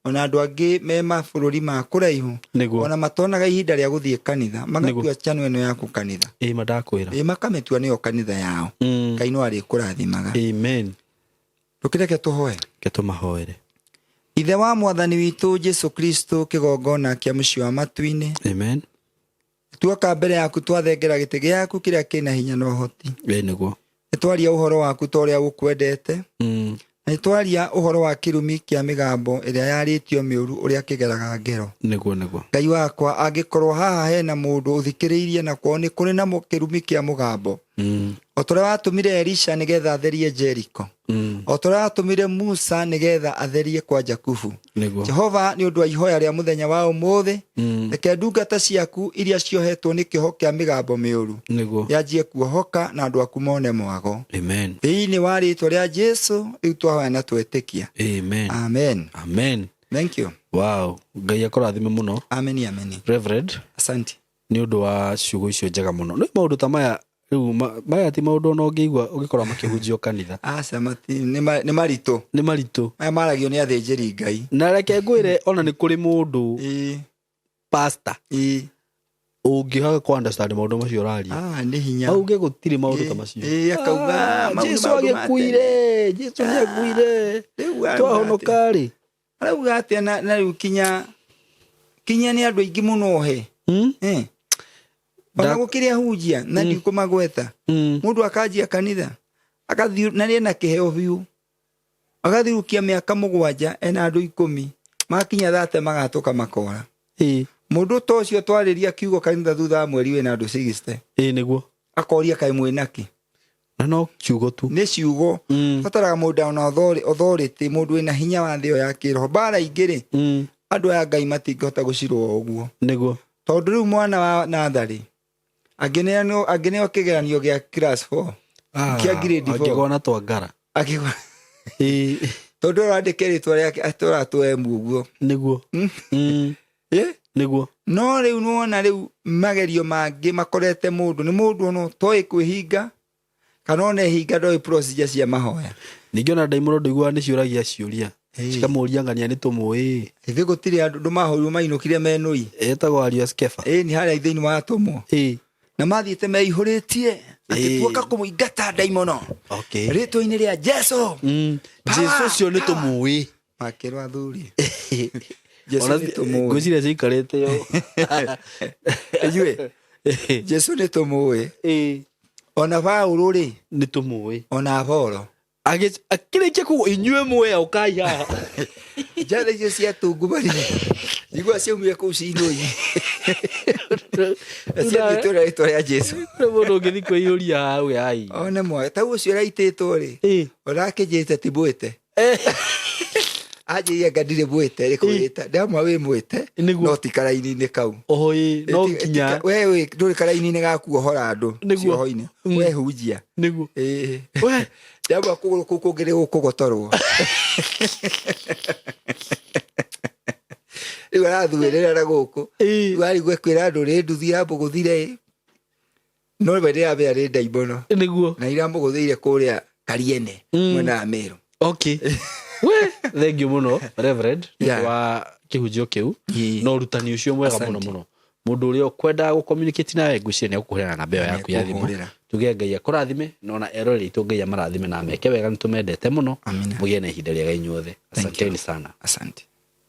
ona andũ angĩ me mabũrũri ma kũraihu,
Nĩguo.
ona matonaga ihinda rĩa gũthiĩ kanitha, magatua channel ĩno yaku kanitha.
Ĩ, ma ndakwĩra.
Ĩ, makamĩtua nĩyo kanitha yao. Ngai no arĩkũrathimaga.
Amen.
Ndũkĩreke tũhoe.
Ke tũmahoere.
Ithe wa mwathani witũ Jesu Kristo, kĩgongona kĩa mũciĩ wa matu-inĩ,
Amen.
Tuoka mbere yaku, twathengera gĩtĩ gĩaku kĩrĩa kĩna hinya na ũhoti.
Ĩ, nĩguo.
Nĩ twaria ũhoro waku ta ũrĩa ũkwendete, na nĩ twaria ũhoro wa kĩrumi kĩa mĩgambo ĩrĩa yarĩtio mĩũru, ũrĩa kĩgeraga ngero.
Nĩguo, nĩguo.
Ngai wakwa, angĩkorwo haha hena mũndũ ũthikĩrĩirie na kwao nĩ kũrĩ na kĩrumi kĩa mũgambo, o ta ũrĩa watũmire Elisha nĩgetha atherie Jeriko, o ta ũrĩa watũmire Musa nĩgetha atherie kwa Jakubu,
Nĩguo.
Jehova, nĩ ũndũ wa ihoya rĩa mũthenya wa ũmũthĩ, reke ndungata ciaku iria ciohetwo nĩ kĩoho kĩa mĩgambo mĩũru
Nĩguo.
yanjie kuohoka, na andũ aku mone mwago.
Amen.
Thĩinĩ wa rĩtwa rĩa Jesu rĩu twahoya na twetĩkia.
Amen.
Amen.
Amen.
Thank you.
Wow, Ngai akũrathime mũno.
Ameni, ameni.
Reverend.
Asante.
Nĩ ũndũ wa ciugo icio njega mũno. Nĩ maũndũ ta maya rĩu maya ti maũndũ ona ũngĩigua ũgĩkorwo makĩhunjio kanitha.
Aca, nĩ maritũ.
Nĩ maritũ.
Maya maragio nĩ athĩnjĩri Ngai.
Na reke ngwĩre, ona nĩ kũrĩ mũndũ, pastor, ũngĩaga kũ understand maũndũ macio ũraria.
Ah, nĩ hinya.
Auge gũtirĩ maũndũ ta macio.
Ĩ, akauga,
Ah,
mau nĩ
Jesu
maũndũ ma tene.
agĩkuire, Jesu nĩ akuire,
Rĩu arauga atĩa?
twahonoka rĩ.
Arauga atĩa? Na rĩu kinya nĩ andũ aingĩ mũno he. Eh. Ona gũkĩrĩ ahunjia na ndikũmagweta, mũndũ akanjia kanitha, agathiĩ na nĩ ena kĩheo biũ, agathiũkia mĩaka 7 ena andũ 10, makinya 30 magatũka makora. Mũndũ ta ũcio twarĩria kiugo kanitha, thutha wa mweri wĩna andũ 60.
Ĩ, nĩguo.
Akoria, kaĩ mwĩnakĩ?
Na no kiugo tu.
Nĩ ciugo. Bataraga mũndũ ona authority, mũndũ wĩna hinya wa thĩ ĩyo ya kĩroho. Mbara ingĩ rĩ, andũ aya Ngai matingĩhota gũcirũa ũguo,
Nĩguo.
Tondũ rĩu mwana wa natharĩ angĩneo kĩgeranio gĩa class 4, kĩa grade 4.
Angĩgwa na twangara.
Akĩgwa, tondũ ũrandĩke rĩtwa rĩake atũratwo emu ũguo.
Nĩguo.
Ĩ?
Nĩguo.
No rĩu nĩwona rĩu magerio mangĩ makorete mũndũ nĩ mũndũ ona ũtoĩ kwĩhinga, kana ona ehinga ndoĩ procedure cia mahoya.
Ningĩ ona ndaimũro ndũiguaga nĩ ciũragia ciũria, cikamũria ng'ania nĩ tũmũĩ.
Ithuĩ gũtirĩ andũ ndũmahũrirwo mainũkire menũi.
Etagwo ariũ a Skefa.
Ĩ, nĩ harĩa thĩinĩ wa atũmwo, na mathiĩte meihũrĩtie atĩ tuoka kũmũingata ndaimono rĩtwa-inĩ rĩa Jesu. Power,
Jesu ũcio nĩ
power.
tũmũĩ.
Makĩrwo, athuri, Jesu
Ona
nĩ tũmũĩ.
Ngwĩciria ciikarĩte yo.
Inyuĩ Jesu nĩ tũmũĩ. Ona Paũlũ rĩ,
Nĩ tũmũĩ.
Ona Apolo.
Akĩrĩkia kuga inyuĩ mwea ũkai haha.
Njatha icio cia tungumania njigua ciaumire kũu cinũi ciatwĩra rĩtwa rĩa Jesu.
Nĩ mũndũ ũngĩthiĩ kwĩiyũria haha uge ai.
One mwa tau ũcio ũraitĩtwo rĩ, ona akĩnjĩte ti mwĩte, anjĩire anga ndirĩ mwĩte rĩ, kwĩta ndamwa wĩ mwĩte. No ti karaini-inĩ kau.
Oi, no nginya.
We ndũrĩ karaini-inĩ ga kuohora andũ. Cioho-inĩ. We hunjia.
Ĩĩ. We.
Ndamwa kũgũrũ kũu kũngĩ nĩ gũkũgotorwo. Rĩu arathuĩrĩra na gũkũ. Rĩu arigwo kwĩra andũ rĩ nduthi yamũgũthire ĩ, no we ndĩramenya nĩ ndaimono. Na iramũgũthĩire kũrĩa Kariene, mwena wa Meru.
Okay, we thank you muno, Reverend, nĩ ũndũ wa kĩhunjio kĩu na ũrutani ũcio mwega mũno.
Asante.
Mũno mũndũ ũrĩa ũkwendaga gũ-communicate nawe, ngwĩciria nĩ egũkũheana namba ĩyo yaku ya thimũ.
Nĩekũhũrĩra.
Tuge Ngai akũrathime, na ona eroreri aitũ Ngai amarathime na ameke wega. Nĩ tũmendete mũno.
Amina.
Mũgĩe na ihinda rĩega inyuothe.
Thank you.
Asanteni sana.
Asante.